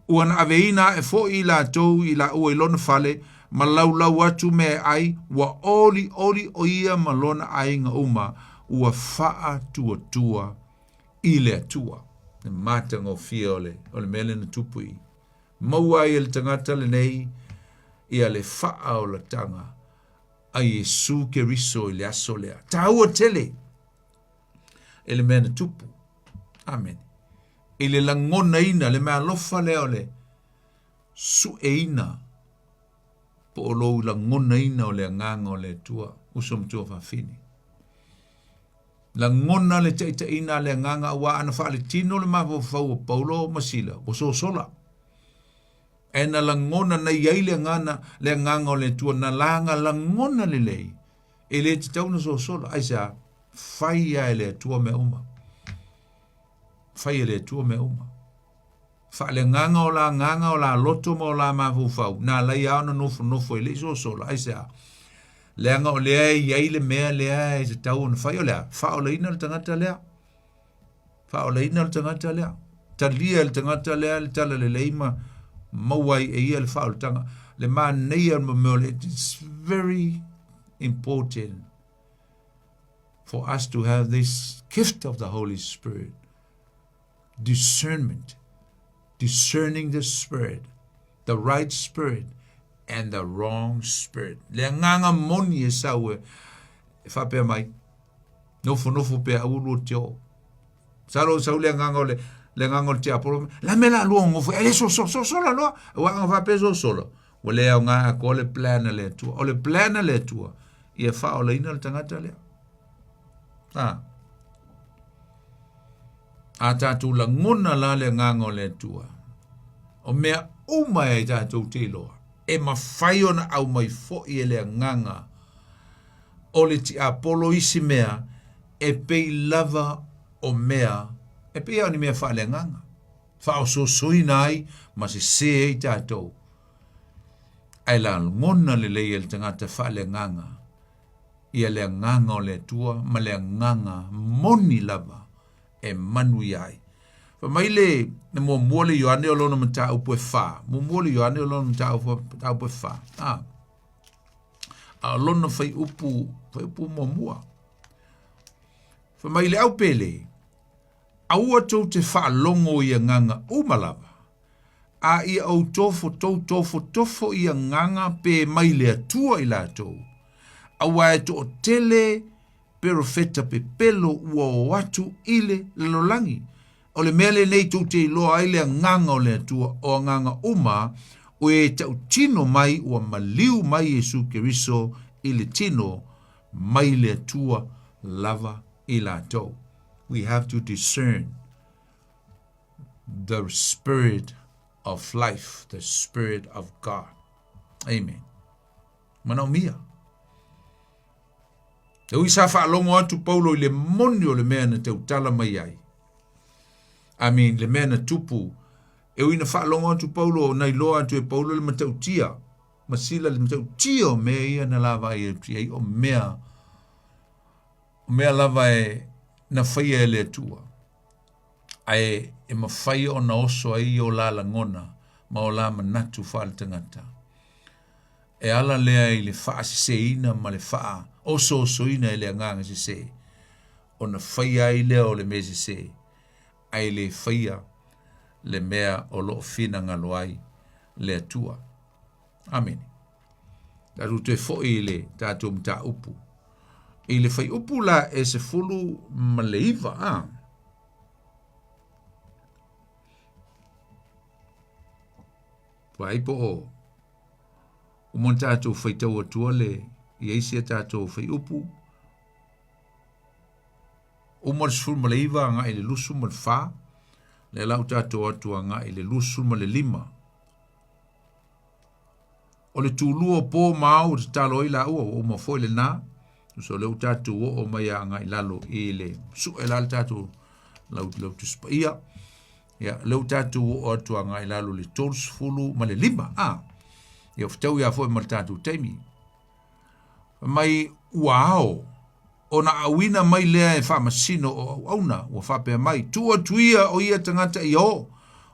Ua na aveina ae foi i latou i laua i lona fale, ma laulau atu mea e ai, ua olioli o ia ma lona aiga uma, ua faatuatua i le Atua. Le matagofie o le, o le mea lea na tupu i. Maua ai e le tagata lenei ia le faaolataga a Iesu Keriso i le aso lea. Taua tele e le mea na tupu. Amen. I le lagonaina, le meaalofa lea o le sueina po o lou lagonaina o le agaga o le Atua, uso matua fafine. Lagona le taitaiina a le agaga aua ana faaletino le mafaufau o Paulo ma Sila, ua sosola. Ae na lagona na i ai le agaga, le agaga o le Atua, na laga lagona lelei, e le tatau na sosola. Aisea? Fai lava e le Atua mea uma. Fai e le Atua mea uma. Faaleagaga o la agaga o la loto ma o la mafaufau, na ala ai lava ona nofonofo e le i sosola. Aisea? Leaga o lea e i ai le mea lea e tatau ona fai, o le a? Faaolaina le tagata lea. Faaolaina le tagata lea. Talia e le tagata lea le talalelei ma maua ai e ia le faaolataga. Le manaia o le mea o le, it's very important for us to have this gift of the Holy Spirit. Discernment. Discerning the spirit. The right spirit and the wrong spirit. Le agaga moni e sau e, e faapea mai, nofonofo pea aua lua te oo. Masalo sau le agaga o le le agaga o le tiapolo, la me la lua ngofo, e le so so so so la loa, ua anga faapea so so la. Ua le aoga atoa le plan a le Atua. O le plan a le Atua, ia faaolaina le tagata lea. A. A tatou lagona la le agaga o le Atua, o mea uma e tatou te iloa, e mafai ona aumai foi e le agaga o le tiapolo isi mea e pei lava o mea, e pei lava o ni mea faaleagaga, faaosoosoina ai ma sesē ai tatou. Ae lagona lelei e le tagata faaleagaga ia le agaga o le Atua ma le agaga moni lava e manuia ai. Fai mai le le muamua le Ioane o lona mataupu e fa, muamua le Ioane o lona mataupu e fa. A, a o lona fuaiupu, fuaiupu muamua. Fai mai le au pele, aua tou te faalogo i agaga uma lava, a ia ou tofo tou tofotofo i agaga pe mai le Atua i latou, aua e toatele perofeta pepelo ua o atu i le lalolagi. O le mea lenei tou te iloa ai le agaga o le Atua, o agaga uma o e tautino mai ua maliu mai Iesu Keriso i le tino mai le Atua lava i latou. We have to discern the spirit of life, the spirit of God. Amen. Manaomia. E ui sa faalogo atu Paulo i le moni o le mea na tautala mai ai. I mean, le mea na tupu. E ui na faalogo atu Paulo, na iloa atu e Paulo le matautia. Ma sila le matautia o mea ia na lava ai atu ai o mea o mea lava e na faia e le Atua. Ae e mafai ona oso ai o la lagona ma o la manatu faaletagata. E ala lea i le faaseseina ma le faaosoosoina e le agaga sese, ona faia ai lea o le mea sese, ae le faia le mea o lo o finagalo ai le Atua. Amene. Tatou toe foi i le tatou mataupu. I le fuaiupu la e 19, a. Vaai po o uma ona tatou faitau atua le i ai sia tatou fuaiupu. Uma le 19 agai i le 24, lea la ua tatou atu agai i le 25. O le tulua o po ma ao ua tatalo ai laua, ua uma foi lena. So lea ua tatou oo mai agai lalo i le sue la le tatou lau, lau Tusi Paia. Ia, lea ua tatou oo atu agai lalo i le 35. Ah, ia fetaui lava foi ma le tatou taimi. Mai ua ao ona auina mai lea e faamasino o auauna ua faapea mai, tuu atu ia o ia tagata ia oo.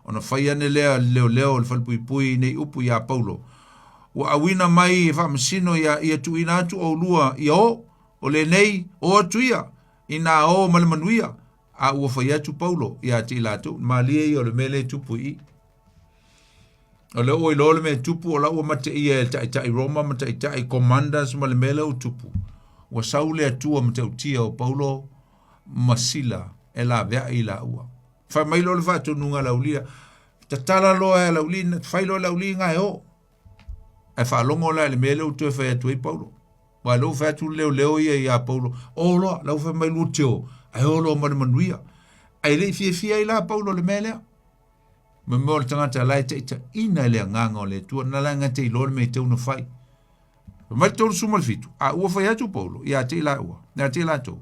Ona fai ane lea leoleo o le falepuipui nei upu iā Paulo, ua auina mai e faamasino ia ia tuuina atu oulua ia oo, o lenei, o atu ia, inā o ma le manuia. A ua fai atu Paulo iā te i latou, malie ia o le mea lea e tupu i i. O lea ua iloa le mea e tupu, o la ua mate ia e taitai Roma ma taitai commanders ma le mea lea ua tupu. Ua sau le Atua matautia o Paulo ma Sila e laveai i laua. Fai mai loa le faatonuga a le aulia, tatala loa e le aulia, fai loa le aulia ga e o. Ae faalogo la i le mea lea ua toe fai atu ai Paulo. Aua lea ua fai atu le leoleo ia ia Paulo, o loa, la ua fai mai lua te o, ae o loa ma le manuia. Ae le i fiafia ai la Paulo i le mea lea. Me mea o le tagata la e taitaiina e le agaga o le Atua, na la e te iloa le mea e tatau ona fai. Fai mai le 37, a ua fai atu Paulo ia te i laua, ia te i latou.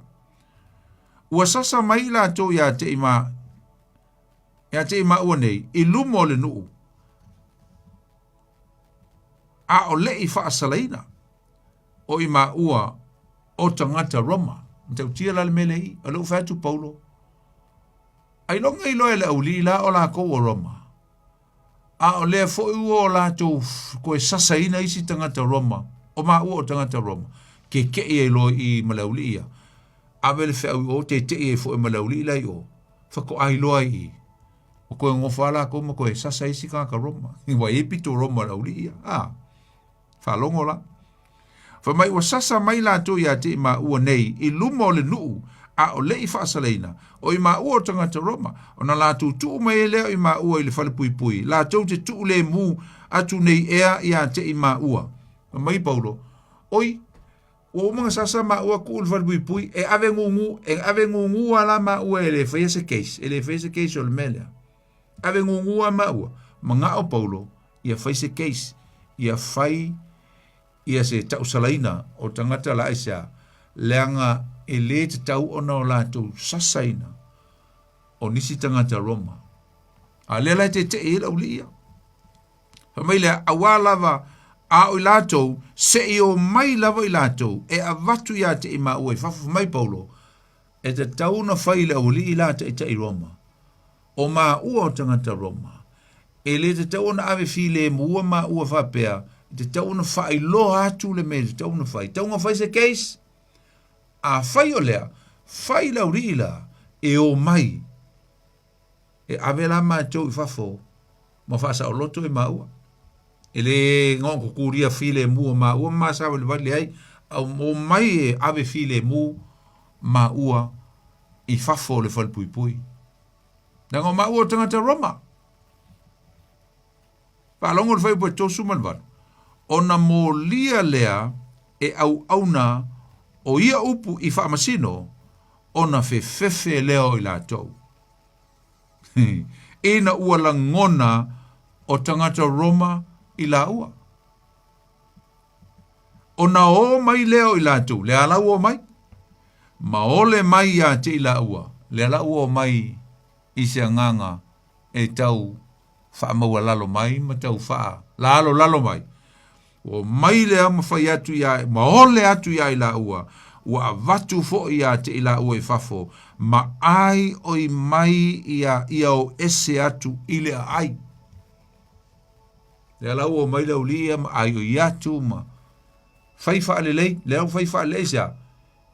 Ua sasa mai i latou ia te i ma, ia te i maua nei, i luma o le nuu, a o le i faasalaina o i maua o tagata Roma. Matautia la le mea lea i, o lea ua fai atu Paulo, Ailoga iloa e le aulii la o lakou o Roma, a o lea foi ua o latou toe sasaina isi tagata Roma, o maua o tagata Roma, tete'i ai loa i i ma le aulii ia, ave le feau i o, tete'i ai foi ma le aulii la i o, faatoa iloa ai i i, ua toe nonofo lava latou ma toe sasa isi tagata Roma, ua i ai pito Roma o le aulii ia, a. Faalogo la. Fai mai ua sasa mai latou ia te i maua nei i luma o le nuu, a o le i faasalaina, o i maua o tagata Roma, ona latou tuu mai ai lea o i maua i le falepuipui, latou te tuu lemu atu nei ea ia te i maua. Fai mai Paulo, Oi, ua uma ona sasa maua tuu i le falepuipui, e ave gugu, e ave gugu lava la maua e le faia se case, e le faia se case o le mea lea. Ave gugu lava maua. Manao Paulo, ia fai se case, ia fai ia se tausalaina o tagata la aisea, leaga e lē tatau ona o latou sasaina o nisi tagata Roma. A lea la e teteʻi ai le aualii ia. Fai mai lea, auā lava A o i latou, se i omai lava i latou, e avatu ia te i maua i fafo mai Paulo, e tatau ona fai i le aualii la taitai Roma. O maua o tagata Roma, e le tatau ona ave filemua maua faapea, e tatau ona faailoa atu le mea e tatau ona fai. Tatau ona fai se case? Afai o lea, fai le aualii la, e omai E ave la matou i fafo ma faasaoloto i maua. E le gokukulia filemu o maua ma savalivali leai, a omai e ave filemu maua i fafo o le falepuipui. Leaga o maua o tagata Roma. Faalogo le fuaiupu e 38, ona molia lea e auauna o ia upu i faamasino, ona fefefe lea o i latou. Ina ua lagona o tagata Roma i laua. Ona o mai lea o i latou, le ala ua omai, ma ole mai ia te i laua, le ala ua omai i se agaga e tau faamaualalo mai ma tau faalalolalo mai. Ua omai lea ma fai atu ia, ma ole atu iā i laua, ua avatu foi ia te i laua i fafo, ma ai oi mai ia ia o ese atu i le aai. Lea la ua omai le aualii ia ma ai oi atu ma fai faalelei, lea ua fai faalelei aisea?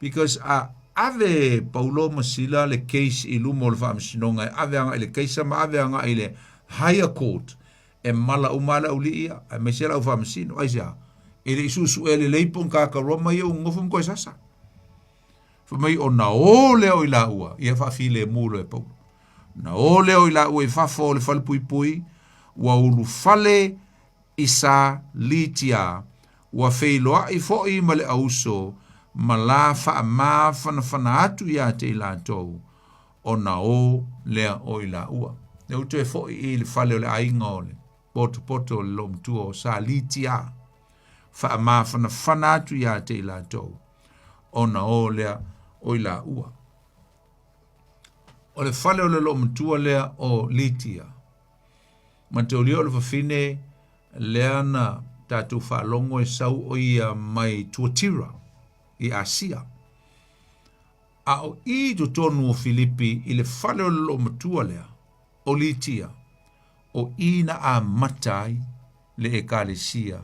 Because a ave Paulo ma Sila le case i luma o le faamasinoga e ave agai i le Kaisa ma ave agai i le higher court, e mala uma lava le aualii ia, aemaise le au faamasino. Aisea? E le i suesuea lelei po o ni tagata Roma ia ua nonofo ma toe sasa. Fai mai ona o lea o i laua, ia faafilemu loa e Paulo. Na o lea o i laua i fafo o le falepuipui, ua ulufale i sa Litia, ua feiloai foi ma le auso ma la faamafanafana atu ia te i latou, ona o lea o i laua. Lea ua toe foi i le fale o le aiga o le potopoto o le loomatua o sa Litia, faamafanafana atu ia te i latou, ona o lea o i laua. O le fale o le loomatua lea o Litia, Mataulia o le fafine lea na tatou faalogo e sau o ia mai Tuatira i Asia. A o i totonu o Filipi i le fale o le loomatua lea, o Litia, o i na amata ai le ekalesia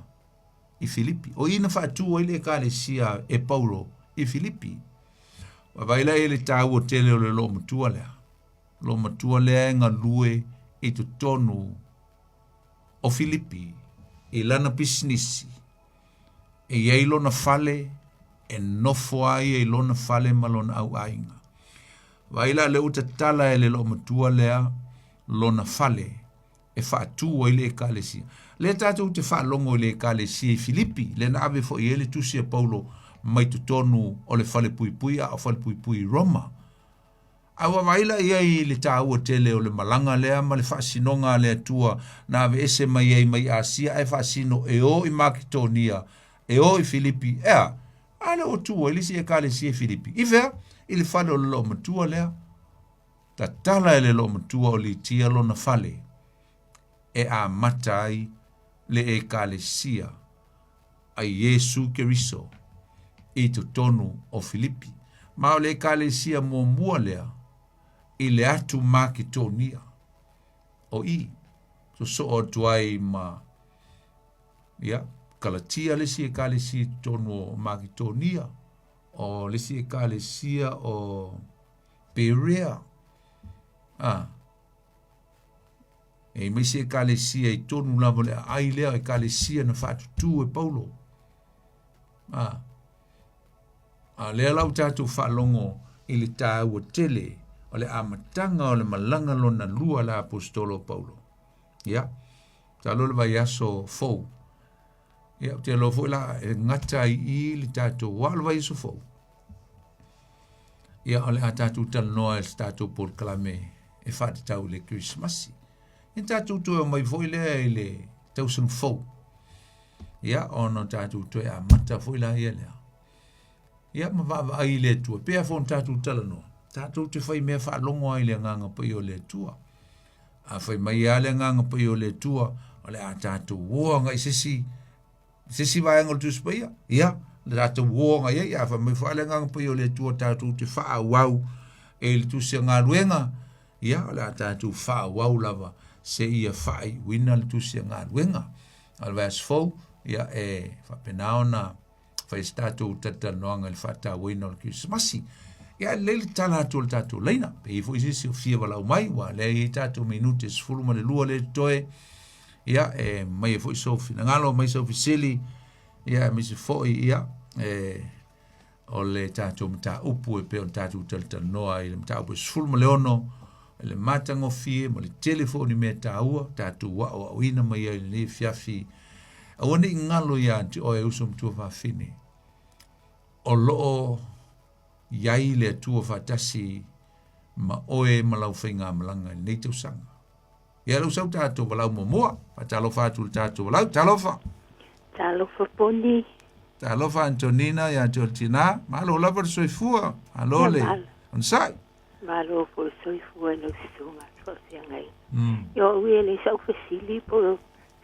i Filipi. O i na faatu ai le ekalesia e Paulo i Filipi. Vaavaai la i le taua tele o le loomatua lea. Loomatua lea e galue i totonu o Filipi i lana pisinisi. E i ai lona fale, e nofo ai ia i lona fale ma lona auaiga. Vaai la lea ua tatala e le loomatua lea lona fale e faatu ai le ekalesia. Lea tatou te faalogo i le ekalesia i Filipi, lea na ave foi i ai le tusi a Paulo mai totonu o le falepuipui a o falepuipui i Roma. A ua vaai la i ai i le taua tele o le malaga lea ma le faasinoga a le Atua na aveese mai ai mai Asia ae faasino e o i Maketonia, e o i Filipi, ea, a lea ua tu ai le isi ekalesia i Filipi. I fea? I le fale o le loomatua lea. Tatala e le loomatua o Litia lona fale e amata ai le ekalesia a Iesu Keriso i totonu o Filipi. Ma o le ekalesia muamua lea i le atu Maketonia o i sosoo atu ai ma ia Kalatia le isi ekalesia i totonu o Maketonia, o le isi ekalesia o Perea. Ah, E i mai se ekalesia i tonu lava o le aai lea, ekalesia na faatutū e Paulo. A, a lea la ua tatou faalogo i le taua tele o le amataga o le malaga lona lua a le aposetolo o Paulo. Ia, masalo le vaiaso fou. Ia, ou te iloa foi la e gata ai i i le tatou aua o le vaiaso fou. Ia, o le a tatou talanoa i se tatou polokalame e faatatau i le Kerisimasi. Ia tatou toe omai foi lea i le tausaga fou. Ia, ona tatou toe amata foi la ia lea. Ia, ma vaavaai i le Atua. Pei lava foi ona tatou talanoa, tatou te fai mea faalogo ai i le Agaga Paia o le Atua. A fai mai lava le Agaga Paia o le Atua, o le a tatou o agai i se isi. Se isi vaega o le Tusi Paia, ia, le tatou uo agai ai, a fai mai foi le Agaga Paia o le Atua tatou te faaauau e le Tusi a Galuega, ia, o le a tatou faaauau lava seia faaiuina le Tusi a Galuega. A o le vaiaso fou, ia, e faapena ona fai se tatou talatalanoaga i le faatauaina o le Kerisimasi. Ia, e lelei le tala atu o le tatou laina. Pe i ai foi se isi o fia valaau mai, ua lea e i ai tatou minute 12 lea e totoe. Ia, e aumai ai foi sou finagalo, aumai sou fesili, ia, aemaise foi, ia, e, o le tatou mataupu e pei ona tatou talatalanoa ai i le mataupu e 16, le matagofie ma le tele foi o ni mea taua tatou aoaoina mai ai i lenei afiafi. Aua ne i galo ia te oe uso matua fafine, o lo o i ai le Atua faatasi ma oe ma lau faigamalaga i lenei tausaga. Ia lou sau tatou valaau muamua. Faatalofa atu i le tatou valaau. Talofa. Talofa Poni. Talofa Antonina ia te oe le tina. Malo lava le soifua. Malo le onosai. Malo foi le soifua i lau susuga faafeagai. Ia o au ia e leai sau fesili po o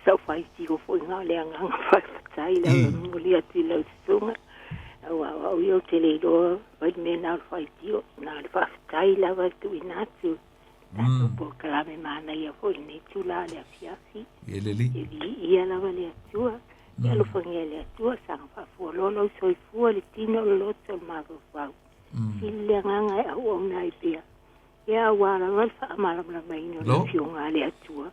sau faitio foi na o le agaga faafetai lava e momoli atu i lau susuga. Aua o au ia ou te le iloa fai le mea na o le faitio, na o le faafetai lava e tuuina atu. Tatou polokalame manaia foi i lenei itula o le afiafi. Ia le Alii. E viia lava le Atua. Ia alofagia e le Atua, saga faafualoa lou soifua, le tino, le loto, le mafaufau. Sili le agaga e auauna ai pea. Ia aua lava le faamalamalamaina o le Afioga a le Atua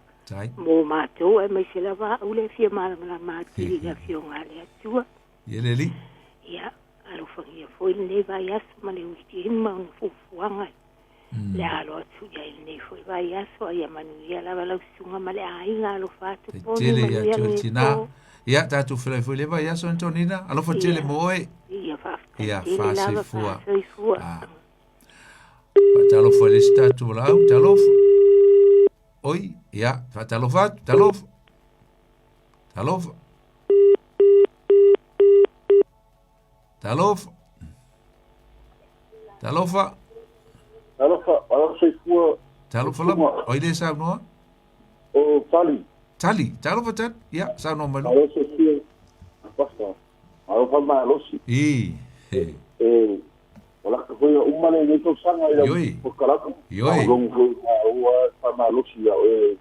mo matou, aemaise lava au lea e fia malamalama atili i le Afioga a le Atua. Ia le Alii. Ia alofagia foi lenei vaiaso ma le weekend ma ona fuafuaga le alo atu i ai lenei foi vaiaso, a ia manuia lava lau susuga ma le aiga. Alofa atu Poni, Tele ia manuia te oe tina. po. Ia, tatou feiloai foi le vaiaso, Antonina. Alofa tele mo oe. Ia, faafetai Ia, tele lava, faasoifua. faasoifua. Ah. Faatalofa i le isi tatou valaau. Talofa. Oi, ia, faatalofa atu, talofa. Talofa. Talofa. Talofa. Talofa, alofa soifua. Talofa lava. O ai le saunoa? O Tali. Tali, talofa Tali. Ia, saunoa mai loa. Alofa soifua. Pastor. Alofa malosi. I. He. E, o laka foi a uma lenei tausaga i lau Ioi. polokalame. Ioi. Faalogo foi maua faamalosi ia oe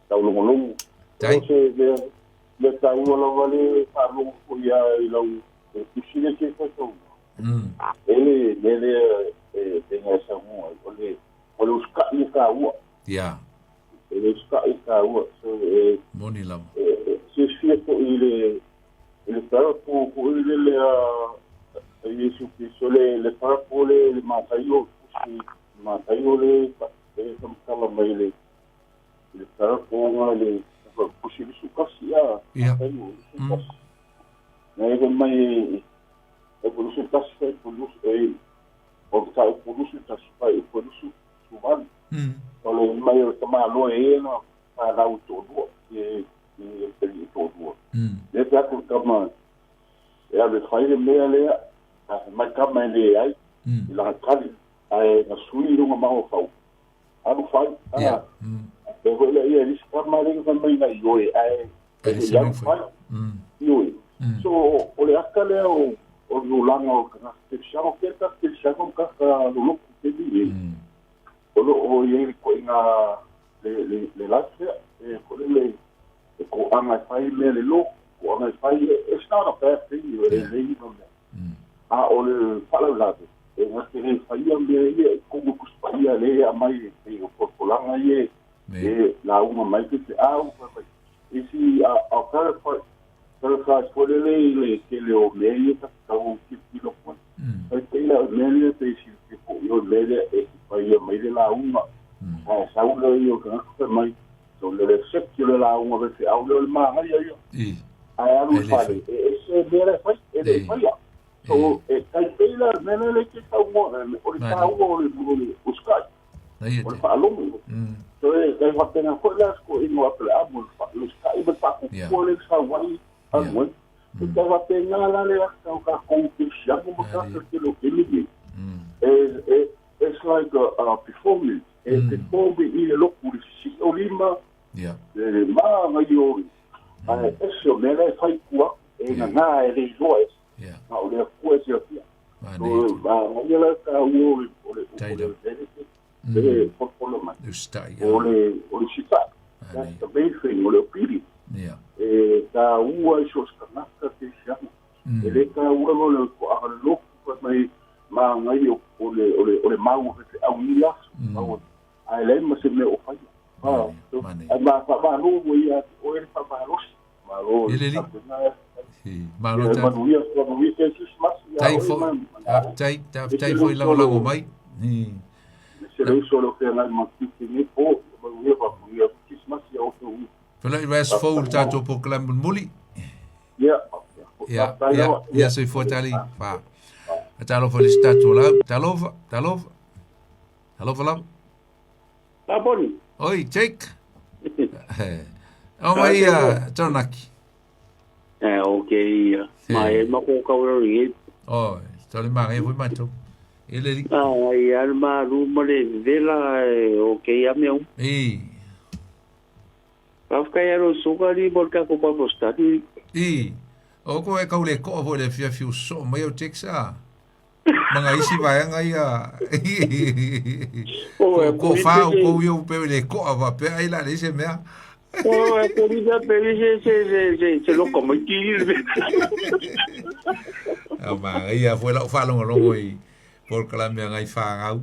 taulogologo. Tai. O se mea, mea taua lava le faalogo foi ia i lau e tusi le te faitauga. E le mea lea e pei e saunoa ai, o le usukai e taua. Ia. E le usukai e taua. So, e, Moni lava. e, silafia foi i le parable foi lele a Iesu Keriso, le parable le le Mataio, tusi Mataio le e faamatala mai le parable na le tusi 21 a Ia. Mataio 21. Na e mai e po 21 fai po e o ta po 21 fai po 28. O le mai o le tamaloa e na whanau toalua, e peli toalua. Le te atu tama, e alu e fai le mea lea, a mai kama e le ai, i lana tali, ae na sui i luga mafaufau. Alu fai, a, e foi lea ia lisi kama le na mai na i oe, ae E e le le alu se mea fai, i oe. So, o le aka lea o le olaga o le tagata kerisiano, ke le tagata kerisiano ma tagata lolotu tele e. O lo o i ai le koina le life lea, e foi le e ko'aga e fai mea le lotu, ko'aga e fai, it's not a bad thing, e lelei ma mea. A o le faalavelave, e gate le faia mea ia i totonu o Tusi Paia lea e aumai e pei o polopolaga ia e lauga mai pe feau fai mai. Isi a paraphrase foi lele i le tele o mea ia ta te tau tilotilo atu ai. Fai pei la o le mea lea pe silafia foi o le mea lea e faia mai le lauga. Ae sau lea ia o le tagata fai mai, so le reception o le lauga o le feau lea o le manaia ia. Ae alu E i le fale, fai. e ese mea la e fai, e le i faia. So, e tai pei la le mea lea e te saunoa, o le Mali. taua o le usukai, Na ia o le te. faalogo. So, e tai faapena foi la se toeaina o Apeleamu, le usukai ma le faatupua lea e sau ai, alu ai. E tai faapena la le ata o tatou kerisiano ma tagata tele o taimi nei. It's like a performance. E perform i le lotu, le sisii o lima, le magaia o ae ese o mea la e fai i tua atu. E gagā e le iloa e a o le Atua e silafia. O ia la taua o le benefit e folafolamai o le usitai. That's the main thing, o le obedience. E taua i so o se tagata kerisiano. E le taua loa le toaga lotu fai mai magaia o le mau a faifeau i ia aso, ae leai ma se mea o faia. Ae faamalo ua ia te oe le faamalosi. Malo i le tapenaga. Malo tali. Manuia, manuia ke Krismasi ia oe ma. Faafetai, faafetai foi lagolago mai. Se le uso o lo feagai ma tiute nei po, manuia faamanuia Krismasi ia outou. Felai vaiaso fou le tatou polokalame mulimuli. Ia, ia, ia, ia soifua tali. Fa. Talofa le isi tatou lau. Talofa, talofa. Talofa lava. Taponi. Oi, Jake. O mai ia Taranaki. Eh, okay ia. Ma e ma ko kau rau i. Oh, tole ma ngai foi matou. E le li. Ah, ia le ma ru ma le vela okay ia meu. E. Faafetai alo suka li mo le tatou Bible study. I. O ko e kau le koa foi le fiafi o soo mai au Jake sa. Ma nga isi vaega ia. O e Ko wha o kou ia upe le koa wa pe ai la le se mea. O e ko ni pe se se se se se loko mai ki le. A ma ia foi lau whaalongolongo i polokalame a ngai whāngau.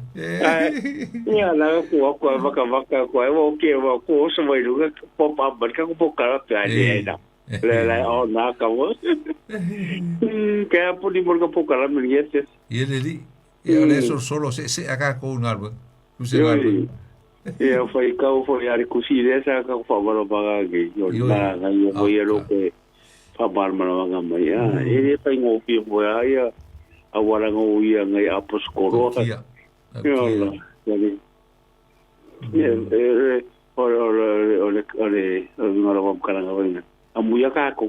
Ia la ko ko vaka vaka ko e o ke wa ko so mai lunga po pa ba ka ko kara pe ai na. Le le o na ka wo. Ke a puni mo ka po kara me ni te. Ia le li. Ia le so solo se se aka ko ngalwe. Ku se ngalwe. Ia fai kau foi ari kusi le sa ka fa maro baga ke yo na ga yo mo ye lo ke fa mar maro ga mai ya. E le fai ngo pi mo ya ia a wala ngo ia ngai apos koro. Ia. Ia. Ia e o o o le o le ngaro wa karanga wa a muia kako.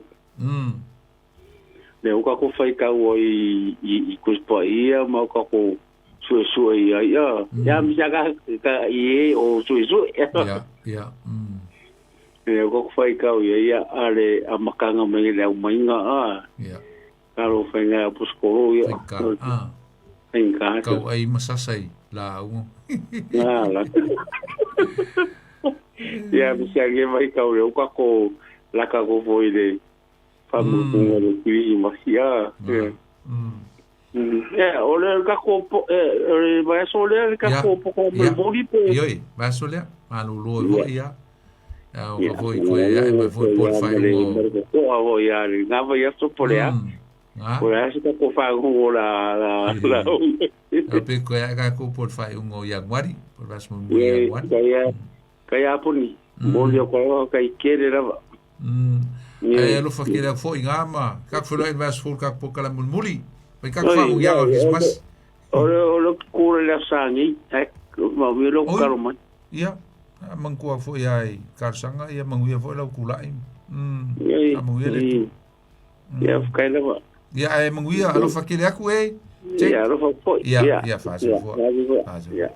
Le o kako fai kau i i kuspa ia ma kako sue sue ia ia. Ya misa ka ka i o sue sue. Ia ia. Le o kako fai kau ia ia ale a makanga mai le au mainga a. Ia. Karo fai ngai aposkoro ia. Fai ka. Ah. Fai ka. Kau ai masasai la au. La la. Ia misa ke mai kau le o kako la ka ko foi le famutunga le kirisimasi a. Ia o le ka ko le vaiaso lea le ka ko poko me moli po. Ioi, vaiaso lea, malūlō e foi ia. Ia o ka foi koe ia e mai foi po le faaiuga o. Ko a foi ia le ngā vaiaso po le a. Po le a se ka ko whaangongo la la la. A pe koe a ka ko po le faaiuga o Ianuari, po le vaiaso mulimuli o Ianuari. Kai kai aponi, moli o koe kai kere lava. Ai alofa ke lea foi ngā ma, ka whenua i vaiaso fou ka po kala mulimuli. Mai ka wha o ia o Christmas. O le o le kura le sangi, ai ma mi lo karo mai. Ia, mangkua foi ai karsanga ia manguia foi lau kulai. A manguia le tu. Ia whakai lava. Ia ai manguia alofa ke le aku e. Ia alofa foi. Ia, ia whaasa fua. Ia.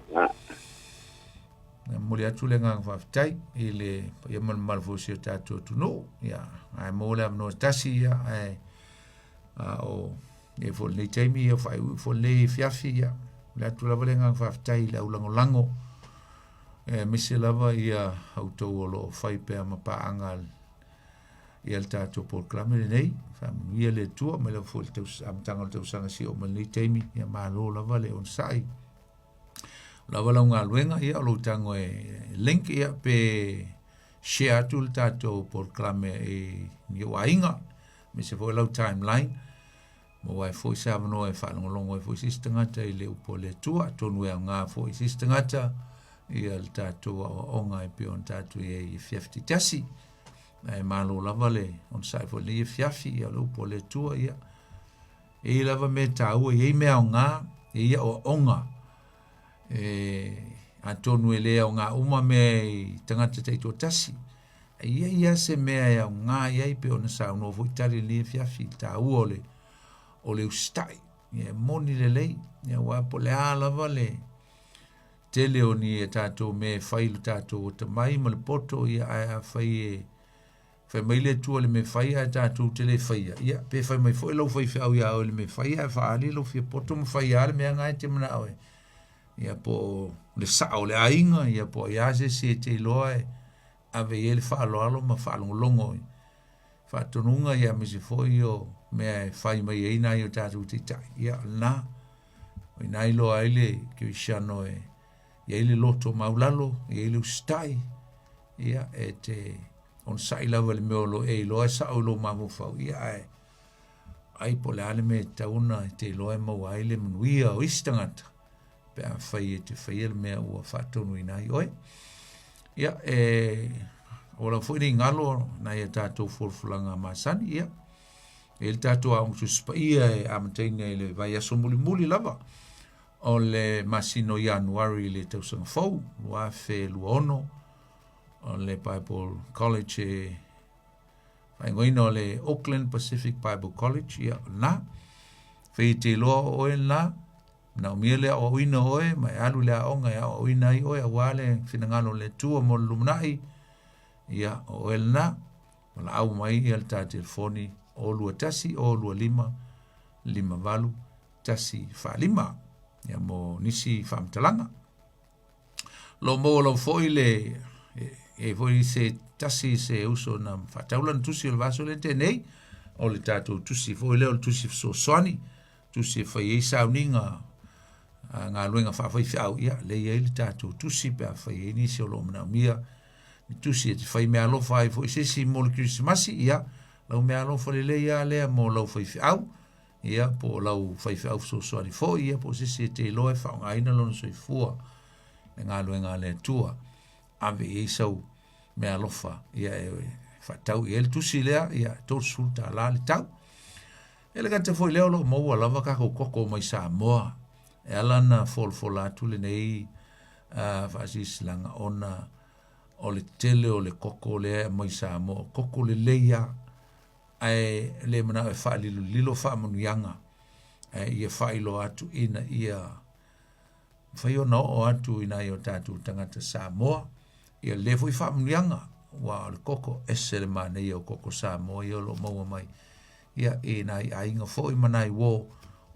Na momoli atu le agaga faafetai i le paia ma le mamalu foi o si o tatou atunuu. Ia, ae maua le avanoa tasi, ia, ae a o ia foi lenei taimi, ia faaiuiu foi lenei afiafi, ia, momoli atu lava le agaga faafetai i le aulagolago, aemaise lava ia outou o lo o fai pea ma paaga ia le tatou polokalame lenei. Faamanuia le Atua mai lava foi i le amataga o le tausaga seia oo mai lenei taimi, ia malo lava le onosai. Lava lau galuega, ia o lou tago e link ia pe share atu le tatou polokalame i ni ou aiga, aemaise foi lau timeline, maua ai foi se avanoa e faalogologo ai foi se isi tagata i le upu a le Atua, atonu e aoga foi i se isi tagata ia le tatou aoaoga e pei ona tatou i ai i afiafi taitasi. Ae malo lava le onosai foi i lenei afiafi, ia o le upu a le Atua, ia E i ai lava mea taua, e i ai mea aoga, e i ai aoaoga. E, atonu e le aoga uma mea i tagata taitoatasi. E i ai lava se mea e aoga i ai pei ona saunoa foi Tali i lenei afiafi i le taua o le, o le usitai. Ia e moni lelei, ia aua po o le a lava le tele o ni a tatou mea e fai i lo tatou atamai ma le poto, ia ae afai e Fai mai le Atua i le mea fai ae tatou te le faia, ia, pe fai mai foi lau faifeau iā oe i le mea fai ae faaali lou fia poto ma fai lava le mea na e te manao e. Ia po o le sao o le aiga, ia po o ai lava se isi e te iloa e ave i ai le faaaloalo ma faalogologo i faatonuga ia aemaise foi o mea e fai mai ai nai o tatou taitai. Ia, o lena. O i ina iloa ai le kerisiano e i ai le loto maulalo, i ai le usitai, ia, e te onosai lava i le mea o lo o e iloa e sao i lou mafaufau, ia ae ai po o le a le mea e tatau ona e te iloa e maua ai le manuia o isi tagata pe afai e te faia le mea ua faatonuina ai oe. Ia, e aua lava foi ne i galo nai a tatou folafolaga masani, ia, e i ai le tatou Aoga Tusi Paia e amataina i le vaiaso mulimuli lava o le masina o Ianuari i le tausaga fou 2026 o le Bible College e faaigoaina o le Auckland Pacific Bible College, ia o lena. Fai e te iloa o oe lena, manaomia le aoaoina o oe, ma e alu i le aoga e aoaoina ai oe aua le finagalo o le Atua mo le lumanai, ia o oe lena. Valaau mai ia le ta telefoni 021 025 58 145 ia mo nisi faamatalaga. Lo maua lava foi le e foi se tasi se uso na faatau lana tusi o le vaiaso lea tea nei, o le tatou tusi foi lea o le tusi fesoasoani, tusi e fai ai sauniga a galuega faafaifeau, ia lea e i ai le tatou tusi pe afai e i ai nisi o lo o manaomia ni tusi e te fai meaalofa ai foi i se isi mo le Kerisimasi, ia lau meaalofa lelei lava lea mo lau faifeau, ia po o lau faifeau fesoasoani foi, ia po o se isi e te iloa e faaaogaina lona soifua i le galuega a le Atua. Ave i ai sau meaalofa, ia e faatau i ai le tusi lea, ia $30 le tau. E le gata foi i lea o lo o maua lava tatou koko mai Samoa. E ala ona folafola atu lenei faasilasilaga ona o le tele o le koko lea e aumai Samoa, o koko lelei lava, ae le manao e faalilolilo faamanuiaga, ae ia faailoa atu ina ia mafai ona oo atu i nai o tatou tagata Samoa ia lea foi faamanuiaga, aua o le koko ese le manaia o koko Samoa ia o lo o maua mai ia i nai aiga foi ma nai uo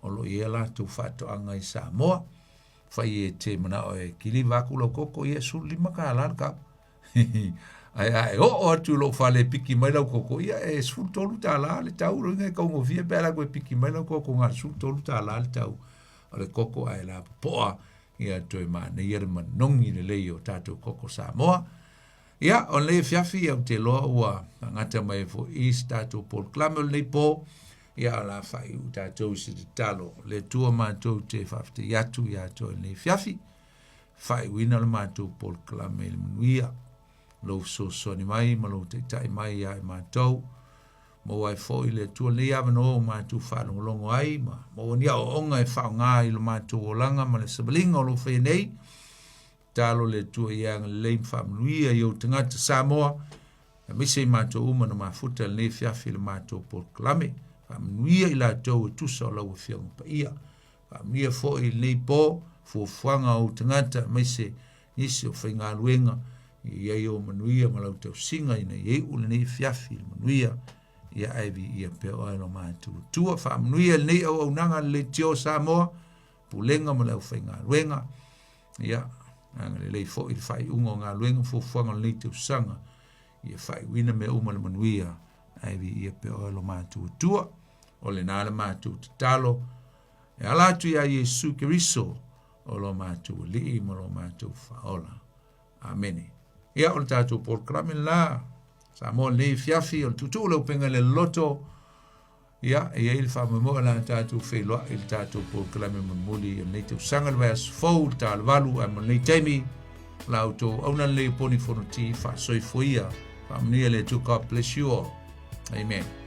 o lo o i ai a latou faatoaga i Samoa. Fai e te manao e kiliva atu lau koko, ia e $15 le kau. Ae a e oo atu i lou fale e piki mai lau koko, ia e $13 le tau, lona uiga e taugofie pe a alu atu e piki mai lau koko na o le $13 le tau o le koko ae lapopoa ia toe manaia le manogi lelei o tatou koko Samoa. Ia, o lenei afiafi ou te iloa ua faagata mai ai foi i se tatou polokalame o lenei po. Ia, o le a faaiu tatou i se tatalo. Le Atua matou te faafetai atu ia te oe i lenei afiafi. Faaiuina le matou polokalame i le manuia. Lou fesoasoani mai ma lou taitai mai ia i matou. Maua ai foi le Atua lenei avanoa ua matou faalogologo ai ma maua ni aoaoga e faaaoga i lo matou olaga ma le savaliga o lo o faia nei. Tatalo le Atua ia agalelei ma faamanuia i ou tagata Samoa, aemaise i matou uma na mafuta i lenei afiafi i le matou polokalame. Faamanuia i latou e tusa o lau Afioga Paia. Faamanuia foi i lenei po, fuafuaga a ou tagata, aemaise nisi o faigaluega, ia i ai ou manuia ma lau tausiga ina ia iu lenei afiafi i le manuia, ia ae viia pea oe lo matou Atua. Faamanuia i lenei auaunaga a le Leitio Samoa, Pulega ma le aufaigaluega, ia, agalelei foi i le faaiuga o galuega ma fuafuaga o lenei tausaga, ia faaiuina mea uma i le manuia, ae viia pea oe lo matou Atua. O lena le matou tatalo, e ala atu iā Iesu Keriso, o lo matou Alii ma lo matou Faaola. Amene. Ia, o le tatou polokalame lena, Samoa i lenei afiafi, o le tuutuu o le upega i le loloto, Ia, e i ai le faamoemoe o le a tatou feiloai i le tatou polokalame mulimuli o lenei tausaga le vaiaso fou i le ta o le 8, ae mo lenei taimi, o la outou auauna lelei o Poni Fonoti, faasoifua ia, faamanuia le Atua. God bless you all. Amen.